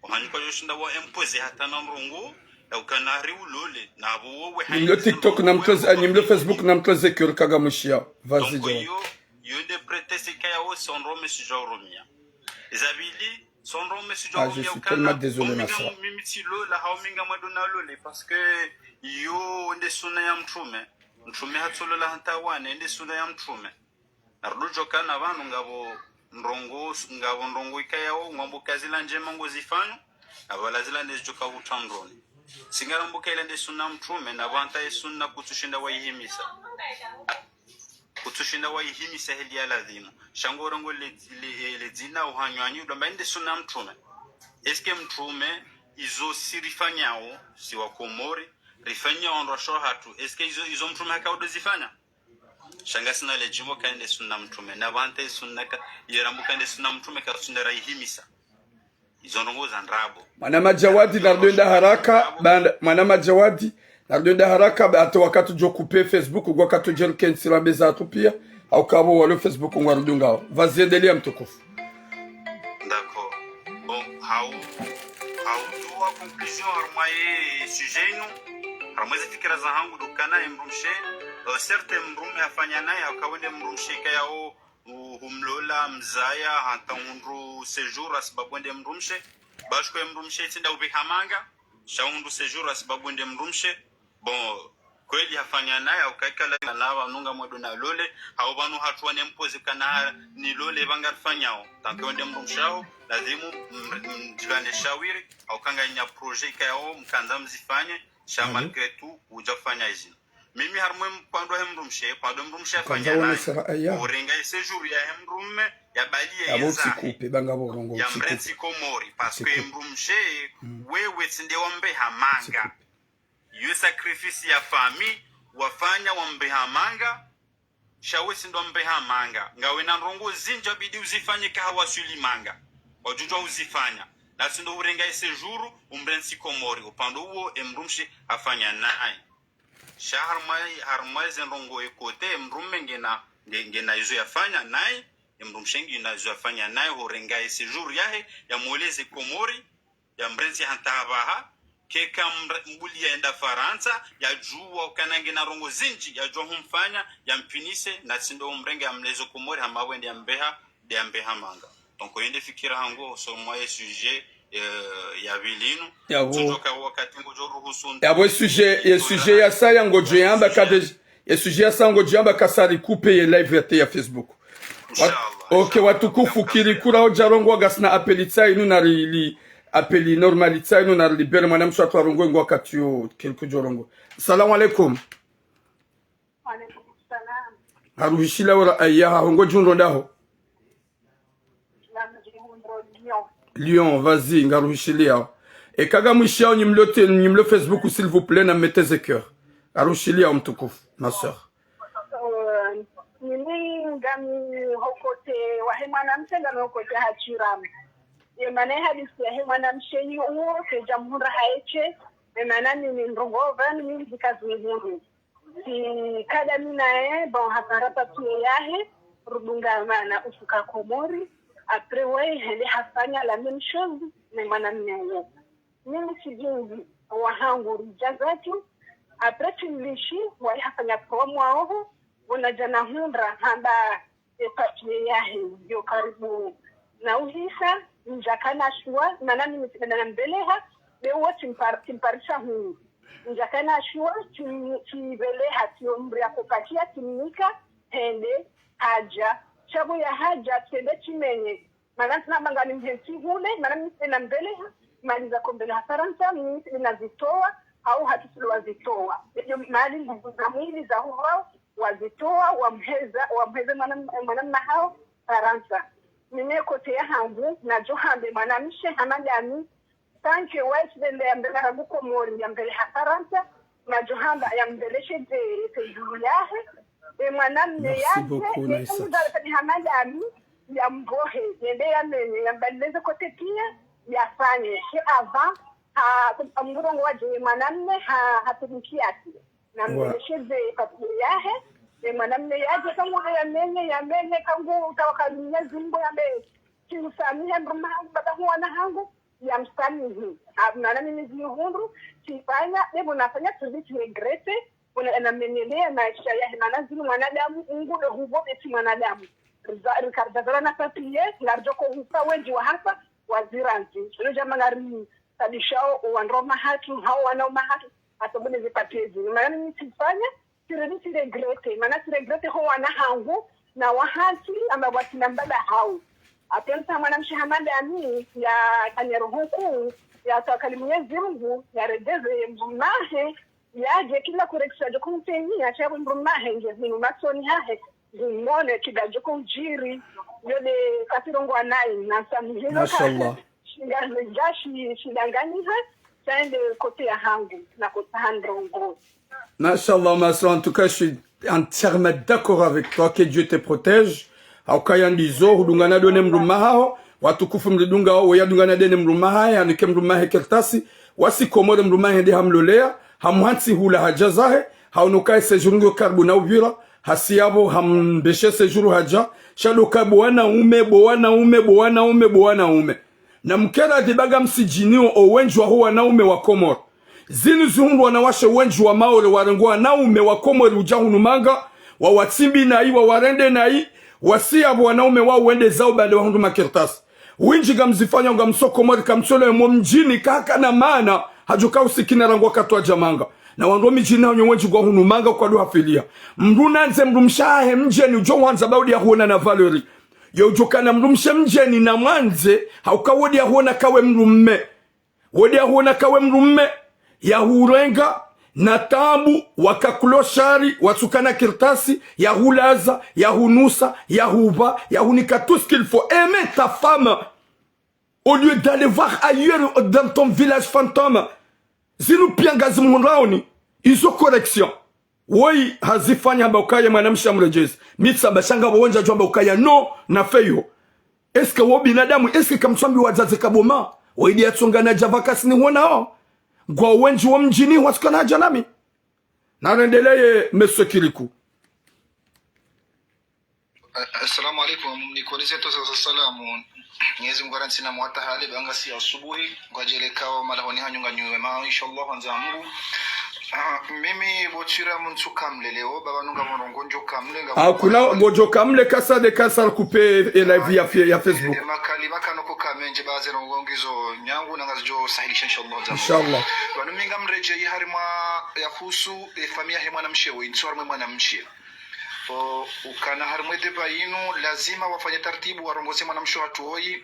Ohanyu kwadjoshinda wa imposer hata na ndrongo, ya ukana hari ulole, na apvo wowe. Nyimlo TikTok na mtloze, ah, nyimlo Facebook na mtloze kuri kaga mwishiya. Vas-y, donc, John. Yo, yo nde prétexte ikayao si wandru waume si udjuwa urumia. Eza pvili, si wandru waume si udjuwa urumia ukana, ah, je suis tellement désolé, ma sœur. Mimi tsilola, hau mi ngamwendo nalole, parce que yo nde suna ya mtrume. Mtrume hatsolola hata wana, nde suna ya mtrume. Narudjo kana pvanu ngapvo ndrongo, ngapvo ndrongo ikayao, ngwambo ka zila ndjema ngozifanyo, na pvala zila nde zidjoka hutandroni. Si ngaramba ka ila nde suna mtrume, na pvanu hata ye suna kutsushinda waihimisa. Kutsushinda waihimisa heli ya ladhimu. Sha ngorongoa le, le, le dzina ohanyu hanyu, ndo amba nde suna mtrume. Est-ce que mtrume, izo si rifanyao, si wa Komori, rifanyao wandru washe wahatru, est-ce que izo, izo mtrume haka udo zifanya? Sha ngasina le djibu ka nde suna mtrume. Na pvanu hata ye suna ka, ye ramba ka nde suna mtrume ka suna raihimisa. Izo ndrongo za ndrabo. Mwana Madjawadi, narudjo enda haraka, banda, mwana Madjawadi, narudjo enda haraka, ba, hata wakati djo couper Facebook, ngwa wakati djeri kentsi rambe zatru pia, hau kapvo walo Facebook ngwarudungao. Vas-y, endelea mtukufu. D'accord. Bon, hau, hau towa conclusion harumwa ye sujet inu, harumwa ze fikira zahangu ndo ukana ye mdrumshe, euh, certes mdrume hafanya naye, hauka wende mdrumshe ikayao, hu-, humlola, mzaya, hata hundru séjour hasibabu nde mdrumshe. Ba shukwe mdrumshe tsi nda upveha manga, sha hundru séjour hasibabu nde mdrumshe. Bon, kweli hafanya naye, hauka ikala na pvanu ngamwendo nalole, hau pvanu hatru wana imposer ukana nilole pvanu ngarifanyao. Tant que wende mdrumshe hao, ladhimu m-, m-, mdjivane shawiri, hauka nganyina projet ikayao mkandza mzifanye, sha malgré tout, udja fanya izinu. Mimi harumwa ye mkwandro he mdrumshe, kwandro mdrumshe afanya naye, urenga ye séjour yahe mdrume, ya baliye ye zahe, ya mrentsi Komori, parce que mdrumshe, wewe tsi nde wa mbeha manga. Yo sacrifice ya famille, wafanya wa mbeha manga, sha we tsi ndo wa mbeha manga. Ngawe na ndrongo zindji yabidi uzifanye ka hawaswili manga. Wadjudjuwa uzifanya. Na tsi ndo urenga ye séjour, umrentsi Komori. Upvandre uwo, e mdrumshe afanya naye. Sha harumwa, harumwa ze ndrongo ye côté, mdrume ngena, nge-, ngena izo yafanya naye, ye mdrumshe ngena izo yafanya naye, hurenga ye séjour yahe, yamweleze Komori, yamrentsi hata apvaha, keka mre-, mbuli yaenda Farantsa, yadjuwa ukana ngena ndrongo zindji, yadjuwa humfanya, yampvinise, na tsi ndo umrenge yamleze Komori, hama pvwende yambeha, nde yambeha manga. Donc, yo nde fikira hangu, sur moi, ye sujet, euh, ya pvili inu. Yapvo. Tsudjoka wakati ngodjo ruhusu. Yapvo ye sujet, ye sujet yasaya ngodjo yamba ka déjà, ye sujet yasaya ngodjo yamba ka sa ri couper ye live yatru ya Facebook. Inshallah, inshallah. Ok, watukufu, kiri kura udja rongoa ngasina appel tsi inu nari li, appel normal tsi inu nari libérer mwana mshe watru arongoe ngo wakati yo, kiri kudjo rongoa. Salamu alaikum. Wa alaikum salam. Ngaruhishiliya ora, aya, ho ngodjo rongoa ndaho? Lyon, vas-y, ngaruhishiliya. Eka ngamwishiyao nyimlo te-, nyimlo Facebook, s'il vous plaît, na mettez cœur. Ngaruhishiliya mtukufu, ma sœur. Euh, mimi ngami ho côté wahe mwanamshe, ngami ho côté ha Tiramu. Ye mana ye hadisi yahe mwanamshe yi uwo, kedja mhundra haeshe, ye mana mimi ndrongo pvanu mimi zika zihundru. Si kada mi naye, bon, hapvara papier yahe, rudungamana ufuka Komori. Après waye hende hafanya la même chose ne mwanamme wo. Mimi sijingi wahangu ridja zatru. Après tsimlishi, waye hafanya trois mois oho, pvo nadja nahundra hamba e papier yahe yo karibu na uhisa, ndjakana shuwa, mana mimi tsidja nambeleha, be wo tsimpar-, tsimparisha hunu. Ndjakana shuwa, tsim-, tsibeleha, tsiomri ya kopatia, tsimnika, hende, hadja. Sha pvo yahadja, tsende tsimenye. Mana ntsina manga nimhentsi hule, mana mimi tsidja nambeleha, mali za kombeleha Farantsa, mimi tsidja nazitowa, hau hatru tsidja wazitowa. Ejo mali nguvu za mwili za huhao, wazitowa, wamheza, wamheze mwana, mwanamme hao, Farantsa. Mimi côté yahangu, nadjo hambe mwanamshe hama ndami, tant que waye tsidende yambeleha rangu Komori, yambeleha Farantsa, nadjo hamba yambeleshe dze, dze séjour yahe, e mwanamme Merci yadje, beaucoup, ye Naisat. Mzala tani hama ndami, yambohe, yende yamenye, yambaleze côté pia, yafanye. Sha avant, ha, mburongo wadje ye mwanamme, ha, ha tubukiati. Ouais. Nambeleshe dze papier yahe, e mwanamme yadje kangu yamenye, yamenye kangu tawakali Mwenyezi Mungu yambe, tsimsamihi mdrume hangu, baba hu wana hangu, yamsamihi. Ha, mana mimi zihundru, tsifanya, be pvo nafanya tsi regretter, pvo na, namenyelea maesha yahe, mana zinu mwanadamu, ungu le hupvo be tsi mwanadamu. Riza-, rika ridja zalwa na papier, ngaridjo ko hufa wendji wahafa, wazirantsi. Ilo djambo ngari tabishao, wandru wa mahatru, hau wana wa mahatru, hata mbone ze papier zinu. Mana mimi tsifanya, tsirudi tsiregretter, mana tsiregretter ho wana hangu, na wahantsi, amba pvwatsina mbaba hao. Apventsa mwanamshe hama ndami, yakanya roho nkuu, yatawakali Mwenyezi Mungu, yaredjeze ye mdrume hahe, yadje kila correction yadjo kumfanyia, sha pvo mdrume hahe nge hunu masoni hahe, ngumone kidjo udjiri, yo nde kasirongoa nayi, namsamihi. Mashallah. Shinga, nidja shi, shidanganyiha, tsende côté yahangu, na côté ha ndrongoo. Mashallah, ma sœur, en tout cas, je suis entièrement d'accord avec toi, que Dieu te protège. Haukaya ndizo, hudungana ndo ne mdrume haho, watukufu mridungao, wo yadungana nde ne mdrume hahe, hanike mdrume hahe kartasi, wasi Komori mdrume hahe nde hamlolea, hamhantsi hula hadja zahe, haono ukaya séjour ngiyo karibu na upvira, hasi yapvo hambeshe séjour hadja, sha ndo ka bo wanaume, bo wanaume, bo wanaume, bo wanaume. Na mkera dhi ba ngamsidjinio o wendji waho wanaume wa Komori. Zinu zihundru wanawashe wendji wa Maore warenge wanaume wa Komori udja hunu manga, wawatsimbi nayi, wawarende nayi, wasi yapvo wanaume wao wende zao bande wahundru makartasi. Wendji ngamzifanya ngamso Komori kamtsolo yemo mdjini kakana mana, hadjo ka usikina rangu wakati wadja manga. Na wandru wa midjini hanyu wendji ngwa hunu manga kwa duha filia. Mdru nandze mdrumshe hahe mdjeni udjo hwandza ba udi yahuona na valeur. Yo udjo kana mdrumshe mdjeni na mwandze, hauka wo udi yahuona kawe mdrume. Wo udi yahuona kawe mdrume, yahurenga, na tabu, waka clochard, watsukana kartasi, yahulaza, yahunusa, yahupva, yahunika tout ce qu'il faut. Aimer ta femme. Au lieu d'aller voir ailleurs dans ton village fantôme. Zinu pia ngazi mhundraoni. Izo correction. Woyi hazifanya hamba ukaya mwanamshe amredjezi. Mi tsamba sha ngapvo wendji wadjo hamba ukaya non, na fait iho. Est-ce que wo binadamu, est-ce que kamtswambi wadzadze kaboma? Woyi ndi yatsonga nadja vacances nihonao. Ngwa wendji wo mdjini watsukana hadja nami. Narendeleye, Monsieur Kiriku. A-, assalamu alaikum, nikolize to sa-, sa-, salamu. Mwenyezi Mungu arantsina mwata hale, ba ngasi asubuhi, ngwadjelekao malahoni hanyu nganyu wema, inshallah, handza Mungu. Ah, mimi bo tsira mntsu kamleleo, baba nunga mrongo ndjo kamle, nga Ah, kuna bo ndjo kamle, kasa de kasa kupe e live ya fe-, ya Facebook. E makali bakano ko kamenje baze rongo ngizo nyangu na ngazidjo sahilisha, inshallah, handza Mungu. Inshallah. Wanu mi ngamredjeyi harimwa yahusu, e, famiya he mwanamshe wo, intsu harimwa mwanamshe. O, ukana harimwa e débat yinu, lazima wafanye tartibu, warongoze mwanamshe hatru woyi,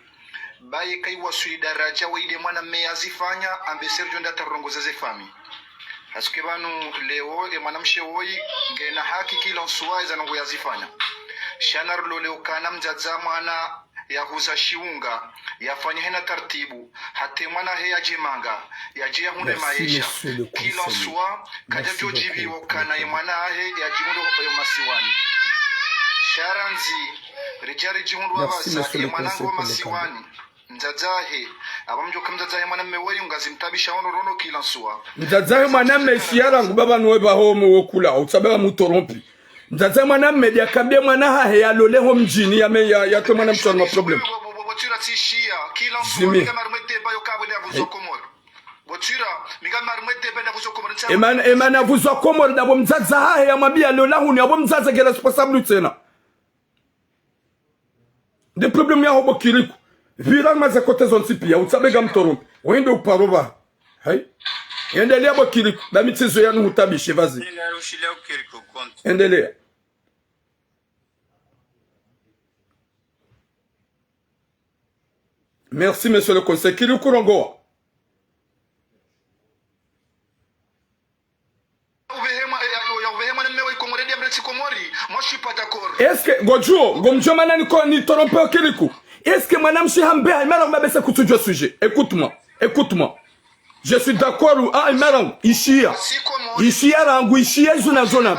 baye kayi waswili daraja woyi nde mwanamme yazifanya, ambe serjo nda tarongoze ze fami. Hasuke pvanu leo, e mwanamshe woyi, ngena haki kila ntsuwa eza nongo yazifanya. Sha narilole ukana mdzadze mwana, yahuza shiunga, yafanya hena tartibu, hata e mwana hahe yadje manga, yadje yahundre maesha. Kila ntsuwa, kadjadjo djiviwa ukana ye mwana hahe yadjihundre yo masiwani. Sha randzi, ridja ridjihundru apvasa, ye mwana ngo masiwani. Mdzadze hahe, apva mdjoka mdzadze hahe mwanamme woyi ngazimtabisha ono rono kila ntsuwa. Mdzadze hahe mwanamme shiya rangu baba nowe pvahomo wokula, utsabela mutorompi. Mdzadze mwanamme nde yakambie mwana hahe yalole ho mdjini, yame ya, yatwe mwanamshe wa ma problème. Botsira tsishiya, kila nswa, Zimi. Minga marmwe deba yo kabwe nda vuzo Komori. Botsira, minga marmwe deba nda vuzo Komori. Emana, emana vuzo Komori, ndapvo mdzadze hahe yamwambiya lola hunu, yapvo mdzadze nge responsable tsena. Nde problème yaho bo Kiriku. Pvira maze kote zontsi piya, utsabe nga mtrompe. Wende uparo ba. Hey. Endelea bo Kiriku. Ba mitsizo yanu hutabishe, vas-y. Endelea. Merci, monsieur le conseiller. Kiriku rongowa. Uvehemwa, eh, ya, ya uvehemwa na mme wa Ikomori, ya mreti Komori, moi je suis pas d'accord. Est-ce que, ngodjuo, ngomdjuo mana niko, ni trompe o Kiriku. Est-ce que mwanamshe hambeha, imara ngumabese kutsudjua sujet. Écoute-moi, écoute-moi. Je suis d'accord, ah, imara, ishiya. Ishiya rangu, ishiya zuna zona.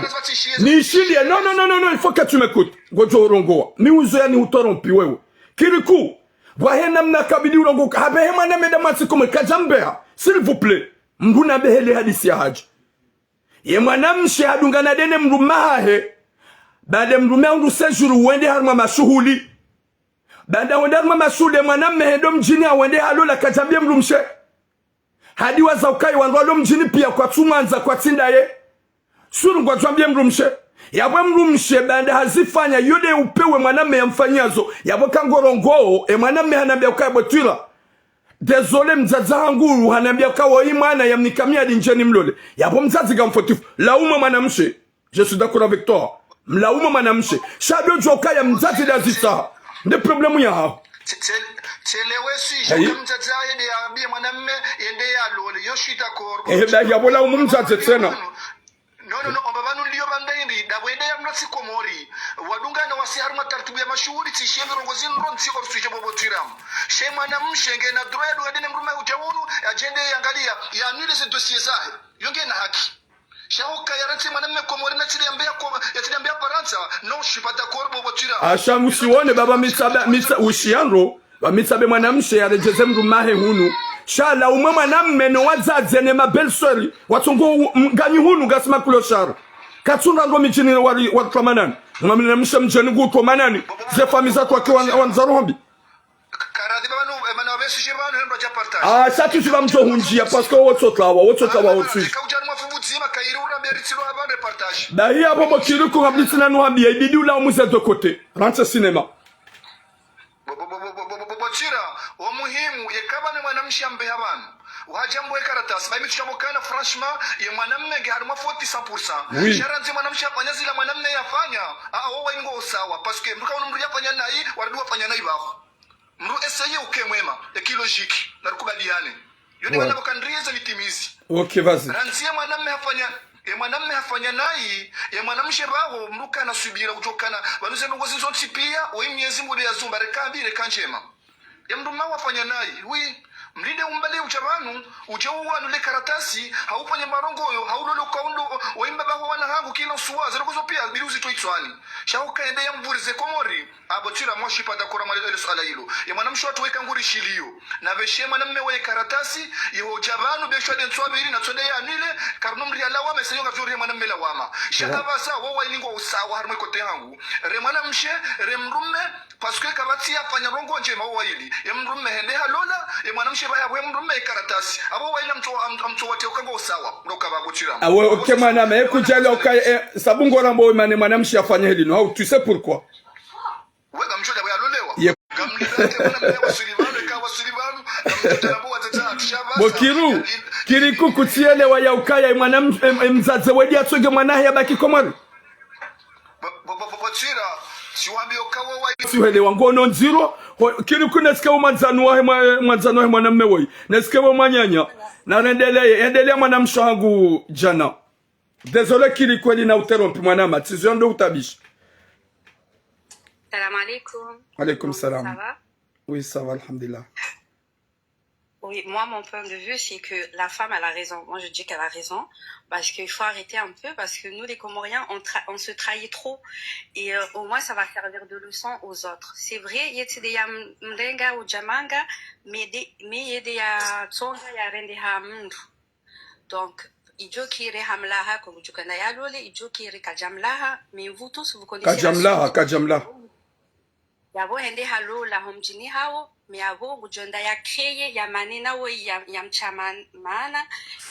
Ni ishiya, non, non, non, non, non, il faut que tu m'écoutes. Ngodjuo urongowa. Mi uzo yani utrompe wewe. Kiriku, bwahe namna kabidi urongowa. Habehe mwana mme nda mwatsi Komori, kadjambeha. S'il vous plaît. Mndru nabehele hadisi ya hadji. Ye mwanamshe hadungana nde ne mdrume hahe. Baada mdrume ahundru séjour wende harumwa mashuhuli. Baada wende harumwa mashuhuli, ye mwanamme hende mdjini hawende halola kadjambiye mdrumshe. Hadiwaza ukaya wandru walo mdjini piya kwatsumwandza kwatsi ndaye. Sûr ngwadjwambiye mdrumshe. Yapvo mdrumshe baada hazifanya yo nde upewe mwanamme yamfanyazo. Yapvo kangorongowo, e mwanamme hanambiya ukaya Botsira. Désolé, mdzadze hangu hanambiya kawo yi mwana yamnika mi hadi ndjeni mlole. Yapvo mdzadze nge mfautif. Lauma mwanamshe. Je suis d'accord avec toi. Mlauma mwanamshe. Sha ndo djoka ya mdzadze nda zitsaha. Nde problème yaho. Tse-, tse-, tselewe si, Ayi. Mdzadze yende yambiye mwanamme, yende yalole. Yo je suis d'accord. Eh, ba, yapvo lauma mdzadze tsena. Non, non, non, omba pvanu ndiyo pvanda hindri, ndapvo yende ya mreti Komori. Wadungana wasi harumwa taratibu ya mashuhuli, tsishiye ndrongo zindro ntsi hors sujet bo Botsira. She mwanamshe ngena droit ya dunga nde ne mdrume udja hunu, yadjende yangaliya, ya annule ze dossier zahe. Yo ngena haki. Sha huka yarantsi mwanamme Komori na tsili yambeya ko-, ya tsili yambeya Farantsa. Non, je suis pas d'accord, bo Botsira. Asha musiwone baba mitsabe, mitsa-, ushiya ndro. Ba mitsabe mwanamshe yaredjeze mdrume hahe hunu. Sha lauma mwanamme no wadzadze ne ma belle-sœur. Watsongo u-, m-, nganyi hunu ngasi ma clochards. Katsundra ngo midjini wari, wari twamanani. Mwanamshe mdjeni ngu twamanani. Ze famille za kwake wan-, wandza roho mbi. Karadhi baba nu, eh, mana wabesi je baba nu, hendo ja partage. Ah, sha tu shiba mdjo hundjiya, parce que wotso tlawa, wotso tlawa, wotso. Kaudjani mwafubudzima, kairi ura meri tsilo haba reportage. Dahi yapvo bo Kiriku ngapvitsina nuhambiya, ibidi ulaumuze de côté. Rantse cinéma. Bo, bo, Botsira, o muhimu, yeka pvanu mwanamshe ambeha pvanu. Wahadja mbo ye karatasi, ba imitsu shambo kana, franchement, ye mwanamme nge harumwa faute cent pour cent. Oui. Sha randzi mwanamshe hafanya zila mwanamme yafanya, a, a, wo wayi ngo usawa, parce que mdru ka unu mdru yafanya nayi, warudi wafanya nayi pvaho. Mdru essayer uke mwema, eki logique, narikubaliane. Yo ni, ouais, mana boka ndriye ze litimizi. Ok, vas-y. Randzi ye mwanamme hafanya, ye mwanamme hafanya nayi, ye mwanamshe pvaho, mdru kana subira, udjo kana, pvanu ze ndrongo zizo ntsi piya, oyi Mnyezi Mngu nde yazumba, reka mbi, reka ndjema. Ye mdrume wafanya nayi, oui, mlinde umbale udja pvanu, udje uwanule karatasi, haufanye marongoyo, haulole ukaundo, oyi mbaba ho wana hangu kila nsuwa, ze ndrongo zo piya, bidi uzitowe itswani. Sha huka yende yamvurize Komori, a Botsira, moi, je suis pas d'accord mwa lile suala lilo. Ye mwanamshe watru weka nguri shiliyo. Na beshe mwanamme waye karatasi, ye hodja pvanu, beshe nde ntswa mbili, na tsonde ya annule, karno mri ya lawama, ese yo ngapvo ri ye mwanamme lawama. Sha, yeah, kapvasa, wo wayi ngo usawa, harumwa ye côté hangu. Re mwanamshe, re mdrume, parce que kapvatsi yafanya ndrongo ndjema wo wayili. Ye mdrume hende halola, ye mwanamshe pvaye hapve mdrume ye karatasi. Apvo wayili amtso-, am-, amtso wate uka ngo usawa. Ndo ka ba Botsira. Awe, ok, mwanamme, ye kudjali uka, eh, sabu ngo rambo mane mwanamshe yafanya heli, no? How, tu sais pourquoi? We, ngamdjo dja we yalolewa. Ye. Ngamlilate mwana mwana wasuli pvanu, eka wasuli pvanu, ngamdjo dja na bo wadzadze hatru sha pvasa. Bo Kiru, Kiriku kutsielewa ya ukaya mwana m-, em-, em-, mdzadze wedi yatsonge mwana hahe yabaki Komori. Bo, bo, bo, bo, Botsira, si wambi uka wo wayi. Si welewa ngono ndziro, ho, Kiriku nesike wo mwandzani wahe mwa-, mwandzani wahe mwanamme woyi. Nesike wo mwananya. Na rendeleye, endelea mwanamshe hangu Djana. Désolé, Kiriku, eli na utrompe mwanama, tsizo ndo utabisha. Salam alaikum. Alaikum salam. Ça va? Oui, ça va, alhamdulillah. Oui, moi, mon point de vue, c'est que la femme, elle a raison. Moi, je dis qu'elle a raison. Parce qu'il faut arrêter un peu, parce que nous, les Comoriens, on tra-, on se trahit trop. Et, euh, au moins, ça va servir de leçon aux autres. C'est vrai, yetsi nde ya m-, mrenga udja manga, mais nde, mais ye nde ya tsonga ya rende ha mdru. Donc, idjo kiri hamlaha, ko ngudjo kana yalole, idjo kiri kadjamlaha, mais vous tous, vous connaissez la suite. Kadjamlaha, kadjamlaha. Yapvo hende halola ho mdjini hawo, mais yapvo ngudjo enda ya créer, ya mane nawo ya, ya mtsa ma-, maana,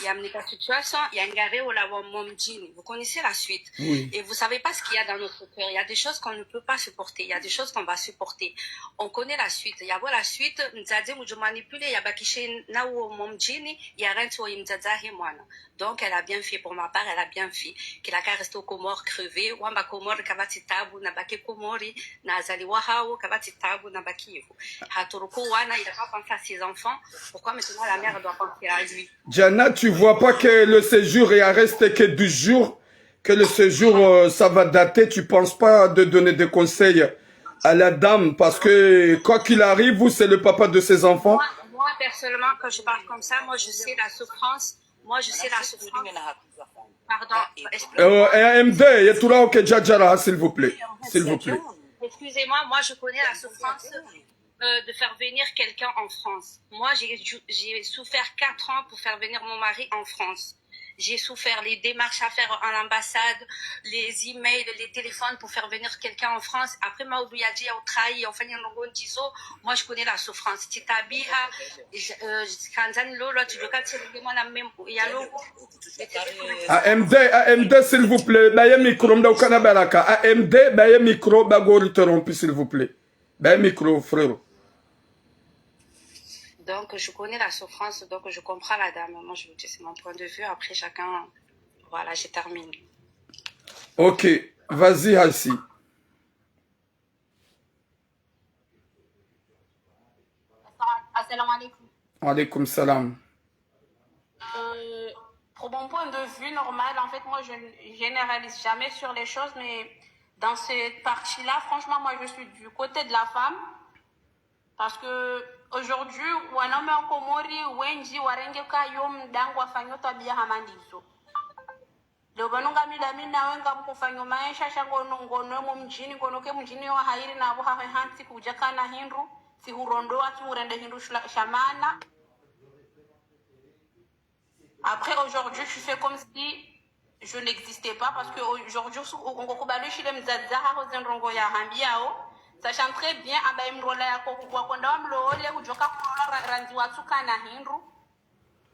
ya mnika situation, ya ngare ola wa mo mdjini. Vous connaissez la suite. Oui. Et vous savez pas ce qu'il y a dans notre cœur. Il y a des choses qu'on ne peut pas supporter. Il y a des choses qu'on va supporter. On connaît la suite. Yapvo la suite, mdzadze ngudjo manipuler, ya bakishe nawo mo mdjini, ya rentsi wo mdzadze he mwana. Donc, elle a bien fait, pour ma part, elle a bien fait. Kila ka reste aux Comores crever, wamba Comores kapvatsi tabu, na baki Comores, na azaliwa hawo, kapvatsi tabu, na baki hivyo. Haturuku wana, il a pas pensé à ses enfants. Pourquoi maintenant la mère doit penser à lui ? Diana, tu vois pas que le séjour, il a resté que douze jours, que le séjour, euh, ça va dater, tu penses pas de donner des conseils à la dame, parce que quoi qu'il arrive, vous, c'est le papa de ses enfants. Moi, moi, personnellement, quand je parle comme ça, moi, je sais la souffrance. Moi, je sais la souffrance. Pardon. Euh, M D, il y a tout là, ok, Djadjara, s'il vous plaît. S'il vous plaît. Excusez-moi, moi, je connais la souffrance, euh, de faire venir quelqu'un en France. Moi, j'ai, j'ai souffert quatre ans pour faire venir mon mari en France. J'ai souffert les démarches à faire à l'ambassade, les emails, les téléphones pour faire venir quelqu'un en France. Après, Maoudou Yadji, au trahi, enfin, il y a un bon dix ans. Moi, je connais la souffrance. Titabiha, je, euh, Kanzani Lolo, tu dois quand c'est le démon, la même, il y a le A M D, A M D, s'il vous plaît, baye micro, mda ukana baraka. A M D, baye micro, ba ngori interrompu, s'il vous plaît. Baye micro, frérot. Donc, je connais la souffrance, donc je comprends la dame. Moi, je vous dis, c'est mon point de vue. Après, chacun, voilà, j'ai terminé. Ok, vas-y, Haïsi. Assalamu alaikum. Wa alaikum salam. Euh, pour mon point de vue normal, en fait, moi, je ne généralise jamais sur les choses, mais dans cette partie-là, franchement, moi, je suis du côté de la femme. Parce que aujourd'hui, wanaume wa Komori, wendji, warenge ka yo mdangu wafanye tabia hama ndizo. Leo pvanu ngami dami nawe ngamkufanyo maesha sha ngono, ngono mo mdjini, ngono ke mdjini wa hairi na pvo hahe hantsi kudjakana hindru, tsi hurondoa, tsi hurende hindru shula-, sha maana. Après, aujourd'hui, tu fais comme si je n'existais pas parce que aujourd'hui, su-, u-, ngokubali shile mdzadze haho ze ndrongo ya hambiao, sachant très bien, amba imrola yako kubwa konda wa mlole, hudjoka kulola ra-, randzi watsukana hindru.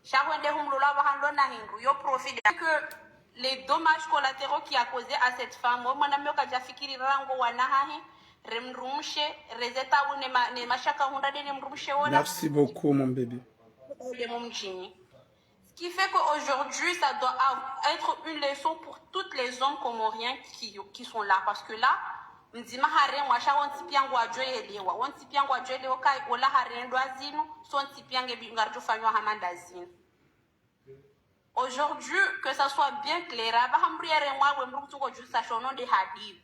Sha hwende humlola pvahanu na hindru, yo profite. Que les dommages collatéraux qui a causé à cette femme, wo mwana mme kadjafikiri rango wana hahe, re mdrumshe, rezeta une ma-, ne mashaka hundra de ne mdrumshe wola. Merci beaucoup, mon bébé. Ule mo mdjini. Ce qui fait qu'aujourd'hui, ça doit av-, être une leçon pour tous les hommes comoriens qui, qui sont là. Parce que là, mdzima haremwa sha wontsi pia ngwadjo elewa. Wontsi pia ngwadjo elewa ka ola harendwa zinu, sontsi pia nge bi-, ngaridjo fanywa hama nda zinu. Aujourd'hui, que ça soit bien clair, apvaha mdru yaremwa we mdru kutsungo djusa shono nde hadibu.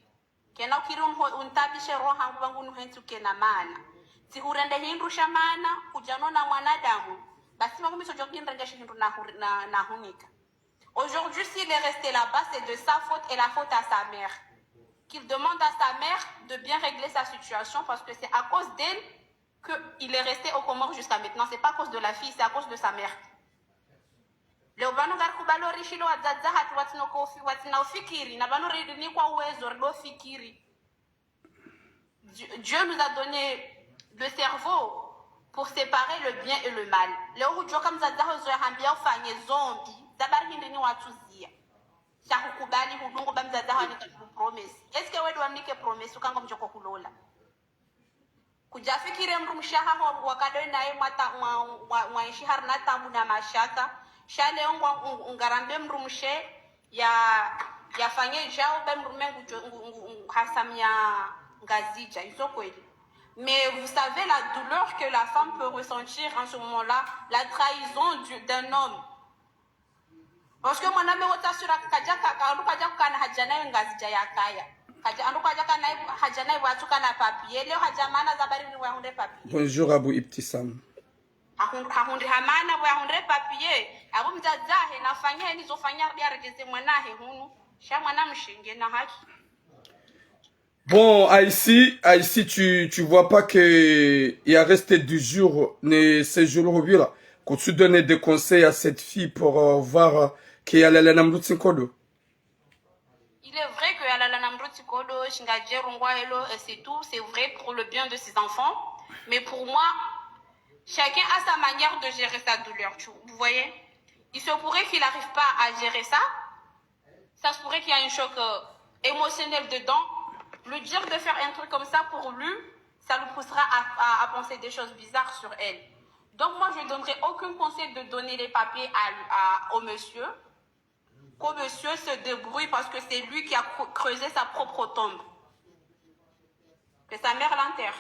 Kena ukiri unho-, untabishe roho hangu pvangu nuhentsi ukena maana. Tsi hurende hindru sha maana, kudjanona mwanadamu. Basi pvangu mi sodjo kinrenge shi hindru na huri-, na, na hunika. Aujourd'hui, s'il est resté là-bas, c'est de sa faute et la faute à sa mère. Qu'il demande à sa mère de bien régler sa situation parce que c'est à cause d'elle qu'il est resté aux Comores jusqu'à maintenant. C'est pas à cause de la fille, c'est à cause de sa mère. Leo pvanu ngarikubalo rishilo wadzadze hatru watsina kofi-, watsina ufikiri, na pvanu ri-, rinikwa uwezo, rido fikiri. Dieu, Dieu nous a donné le cerveau pour séparer le bien et le mal. Leo hudjoka mdzadze haho zo yahambia ufanye zombi, zabari hindri ni watsuzia. Sha hukubali hudungu ba mdzadze haho anike promesse. Est-ce que wewe ndo wamnike promesse, uka ngo mdjoko kulola? Kudjafikiri mdrumshe haho wakado naye mwata-, mwa-, mwa-, mwaishi harina tabu na mashaka. Sha leo ngwa-, ng-, ngarambe mdrumshe ya, yafanye djao be mdrume ngu-, ngu-, ngu-, ngu-, hasamia Ngazidja, izo kweli. Mais vous savez la douleur que la femme peut ressentir en ce moment-là, la trahison du, d'un homme. Parce que mwana mme wotsasura kadja ka-, ka-, andu kadja kukana hadja naye Ngazidja yakaya. Kadja, andu kadja kana hadja naye pvwatsukana papier. Leo hadja mana zabari ni wahundre papier. Bonjour, Abu Ibtissam. Hahund-, hahundri ha maana pvo yahundre papier. Apvo mdzadze hahe nafanye heni zo fanya pia regeze mwana hahe hunu. Sha mwana mshe ngena haki. Bon, Haïsi, Haïsi, tu, tu vois pas que il a resté douze jours, ne séjour hubira, que tu donnes des conseils à cette fille pour, euh, voir, euh, que yalala na mdru tsi nkodo. Il est vrai que yalala na mdru tsi nkodo, shingadjero ngwa hello, et c'est tout, c'est vrai pour le bien de ses enfants. Mais pour moi, chacun a sa manière de gérer sa douleur, tu, vous voyez. Il se pourrait qu'il n'arrive pas à gérer ça. Ça se pourrait qu'il y a un choc, euh, émotionnel dedans. Lui dire de faire un truc comme ça, pour lui, ça le poussera à, à, à penser des choses bizarres sur elle. Donc moi, je ne donnerai aucun conseil de donner les papiers à, à, au monsieur. Qu'au monsieur se débrouille parce que c'est lui qui a cre-, creusé sa propre tombe. Que sa mère l'enterre.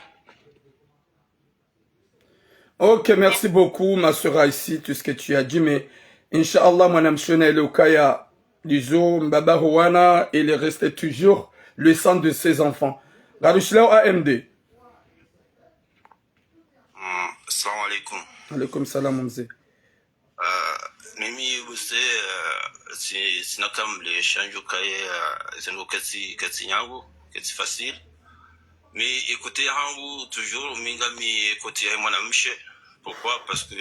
Ok, merci beaucoup, ma sœur Aïssi, tout ce que tu as dit, mais Inch'Allah, mwanamshe na ile ukaya ndizo mbaba ho wana, il reste toujours le sang de ses enfants. Ngarushilawo A M D. Mm, salam alaikum. Alaikum salam, mze. Ah, mimi buse, ah, si, sina kamle shandjo kaye, ah, zinu kati, kati nyangu, kati facile. Mais écoutez hangu, toujours, mi ngami écouter mwanamshe. Pourquoi? Parce que,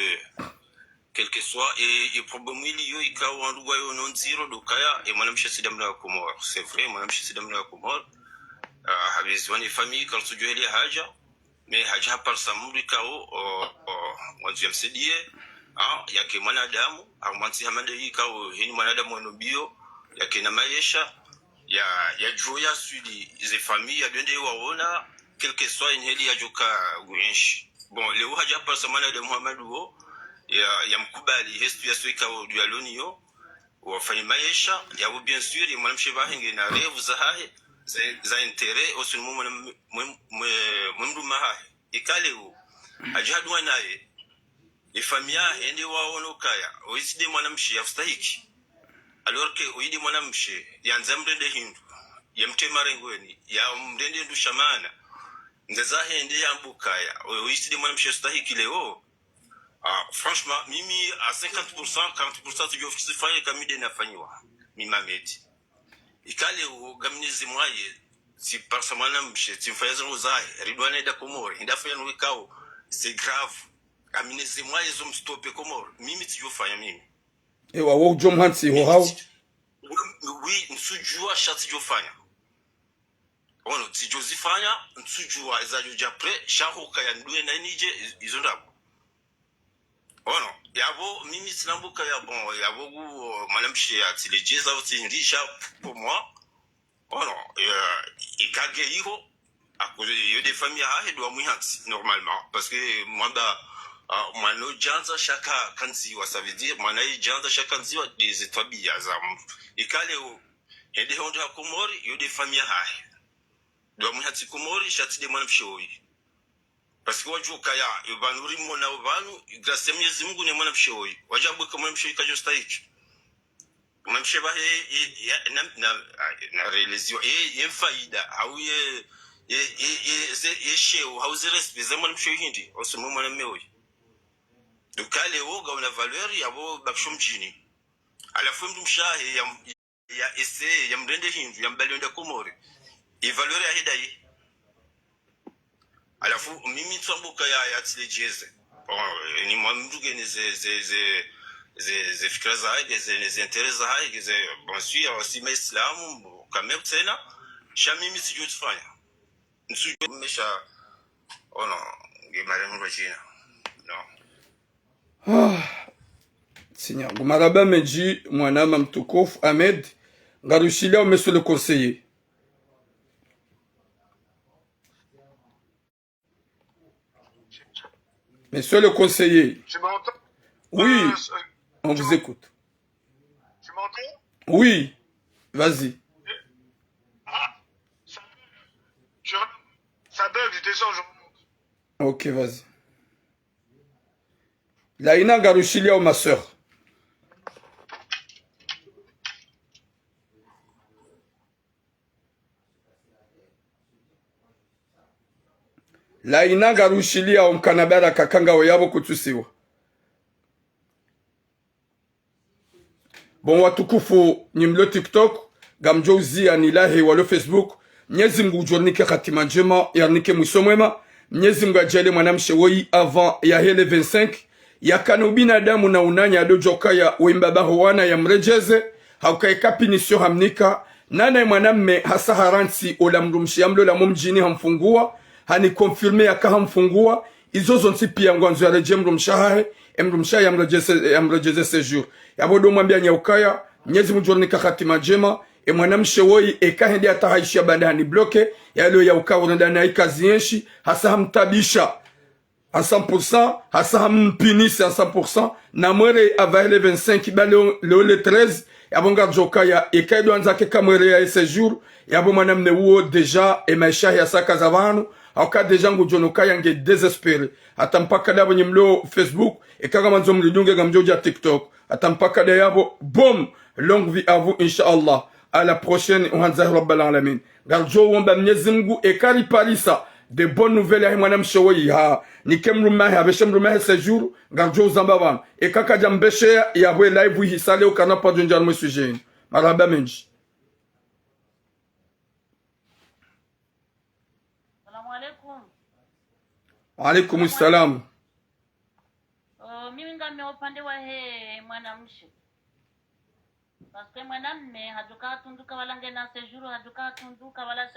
quel que soit, et, et problème iliyo, ikao wandru wayo no ndziro, ndo ukaya, e mwanamshe tsi damu la Komori. C'est vrai, mwanamshe tsi damu la Komori. Ah, habizi wana famille, karitsu djuwa ile haja. Mais hadja haparisa mdru ikao, o, o, ngwandzo yamsaidiye, ah, yake mwanadamu, harumwa ntsi hama ndeyi ikao, heni mwanadamu wanu biyo, yake na maesha, ya, yadjuwa yaswili ze famille, yadjo ende waona, quel que soit inheli yadjoka nguenshi. Bon, leo hadja haparisa mwanadamu hama nduwo, ya, yamkubali, he situation ikao, ndo yaloniyo, wafanye maesha yapvo, bien sûr, ye mwanamshe pvahe ngena rêve zahahe, za, za intérêt, aussi mwe mwana, mwe, mwe, mwe mdrume hahe. Ikale wo, hadja haduwa naye, ye famille yahe nde waono ukaya, oyi tsi nde mwanamshe yafustahiki. Alors que oyi nde mwanamshe, yandza yamrende hindru, yamtre marengweni, yamrende ndru sha maana. Mdzadze hahe nde yamba ukaya, oyi tsi nde mwanamshe yafustahiki leo. Ah, franchement, mimi à cinquante pour cent, quarante pour cent, tsidjo fanya ka mi nde nafanyiwa, mi Mohamed. Ikale wo ngamina ze moyens, tsiparisa mwanamshe, tsimfanya zinu zahe, ridwane nda Komori, hindri afanya nwe ikao, c'est grave. Ngamina ze moyens zo mstopper Komori, mimi tsidjo fanya mimi. Ewa, wo udjo mhantsi ho hau. Oui, ntsudjuwa sha tsidjo fanya. Ono, tsidjo zifanya, ntsudjuwa ezadjo dja après, sha ho ukaya nduwe na nidje, izo ndrabo. Ono, yapvo, mimi tsinamba ukaya bon, yapvo ku, mwanamshe yatsiledjeza, utsi ndisha, pour moi. Ono, eh, ikage iho, à cause yo nde famille yahahe ndo wamwihantsi, normalement. Parce que, mwamba, ah, mwana udjandza sha ka, kandziwa, ça veut dire, mwana idjandza sha kandziwa, nde ze twabiya za mdru. Ikale wo, hende hondro ha Komori, yo nde famille yahahe. Ndo wamwihantsi Komori, sha tsi nde mwanamshe woyi. Parce que wadjuwa ukaya, yo pvanu rimwona wo pvanu, grâce ya Mwenyezi Mungu ne mwanamshe woyi. Wadja bweka mwanamshe woyi kadjo stahiki. Mwanamshe pvahe, ye, ye, na, na, na, na réaliser, ye, ye mfaida, hau ye, ye, ye, ye, ze, ye sheo, hau ze respect, ze mwanamshe woyi hindri, osi mwe mwanamme woyi. Donc, ikale wo ngawuna valeur, yapvo bakisho mdjini. Halafu mdrumshe wahe, ya, ya essayer, yamrende hindru, yambali wende Komori. Ye valeur yahe ndayi. Halafu, mimi ntsamba ukaya, yatsiledjeze. Bon, eh, ni mwa mdru ngena ze, ze, ze, ze, ze fikira zahe, nge ze, ze intérêt zahe, nge ze, bon, si, eh, si maislamu, quand même, tsena. Sha mimi tsidjo tsifanya. Ntsudjo mesha, ono, nge maremu rajina. Non. Ah, Seigneur. Marahaba mendji, mwananya mtukufu Ahmed. Ngarushiliyawo, monsieur le conseiller. Monsieur le conseiller. Tu m'entends? Oui, Euh, on vous écoute. Tu m'entends? Oui, vas-y. Ah, ça bug. Je, ça bug, je descends, je remonte. Ok, vas-y. Laina ngarushiliyawo, ma sœur. Laina ngarushiliyawo, mkana baraka, kangawe yapvo kutsusiwa. Bon, watukufu, nyi mlo TikTok, ngamdjo uziya ni lahe walo Facebook. Mnyezi Mngu udjo rinike hatima ndjema, yarinike mwiso mwema. Mnyezi Mngu yadjaaliye mwanamshe woyi avant yahele vingt-cinq, yakane ubinadamu na unanya, adodjokaya woyi mbaba ho wana yamredjeze, hauka eka punition hamnika, Nana ye mwanamme hasa harantsi ola mdrumshe yamlola mo mdjini hamfungua, haniconfirme yaka hamfungua, izo zontsi pia ngwandzo yaredjee mdrumshe hahe, e mdrumshe hahe yamredjeze, yamredjeze séjour. Yapvo ndo mwambia nyi ukaya, Mnyezi Mngu ngudjo rinika hatima ndjema, e mwanamshe woyi, eka hende hata haishia baanda hanibloke, yalo ya ukaya urenda nayi kazi yenshi, hasa hamtabisha à cent pour cent, hasa hampinise à cent pour cent, namwere apvahe le vingt-cinq ba leo, leo le treize, yapvo ngaridjo kaya, eka ndo handza ke kamwere yahe séjour, yapvo mwanamme uwo déjà, e maesha yahe yasakaza pvanu, hauka déjà ngudjo ona ukaya nge désespéré. Hata mpaka ndapvo nyi mlo Facebook, eka ngamwandzo mridunge ngamdjo dja TikTok. Hata mpaka ndapvo, boum, longue vie à vous, Inch'Allah. À la prochaine, uhandza Rabbal Alamin. Ngaridjo womba Mnyezi Mngu eka riparisa de bonnes nouvelles yahe mwanamshe woyi ha. Nike mdrumme hahe, hapveshe mdrumme hahe séjour, ngaridjo uzamba pvanu. Eka kadja mbesheya, yapvo e live ihisa leo kana pvadjo ndja harumwa e sujet yinu. Marahaba mendji. Salamu alaikum. Wa alaikum salam. Oh, mimi ngami upande wahe mwanamshe. Parce que mwanamme, hadjuka hatunduka wala ngena séjour, hadjuka hatunduka wala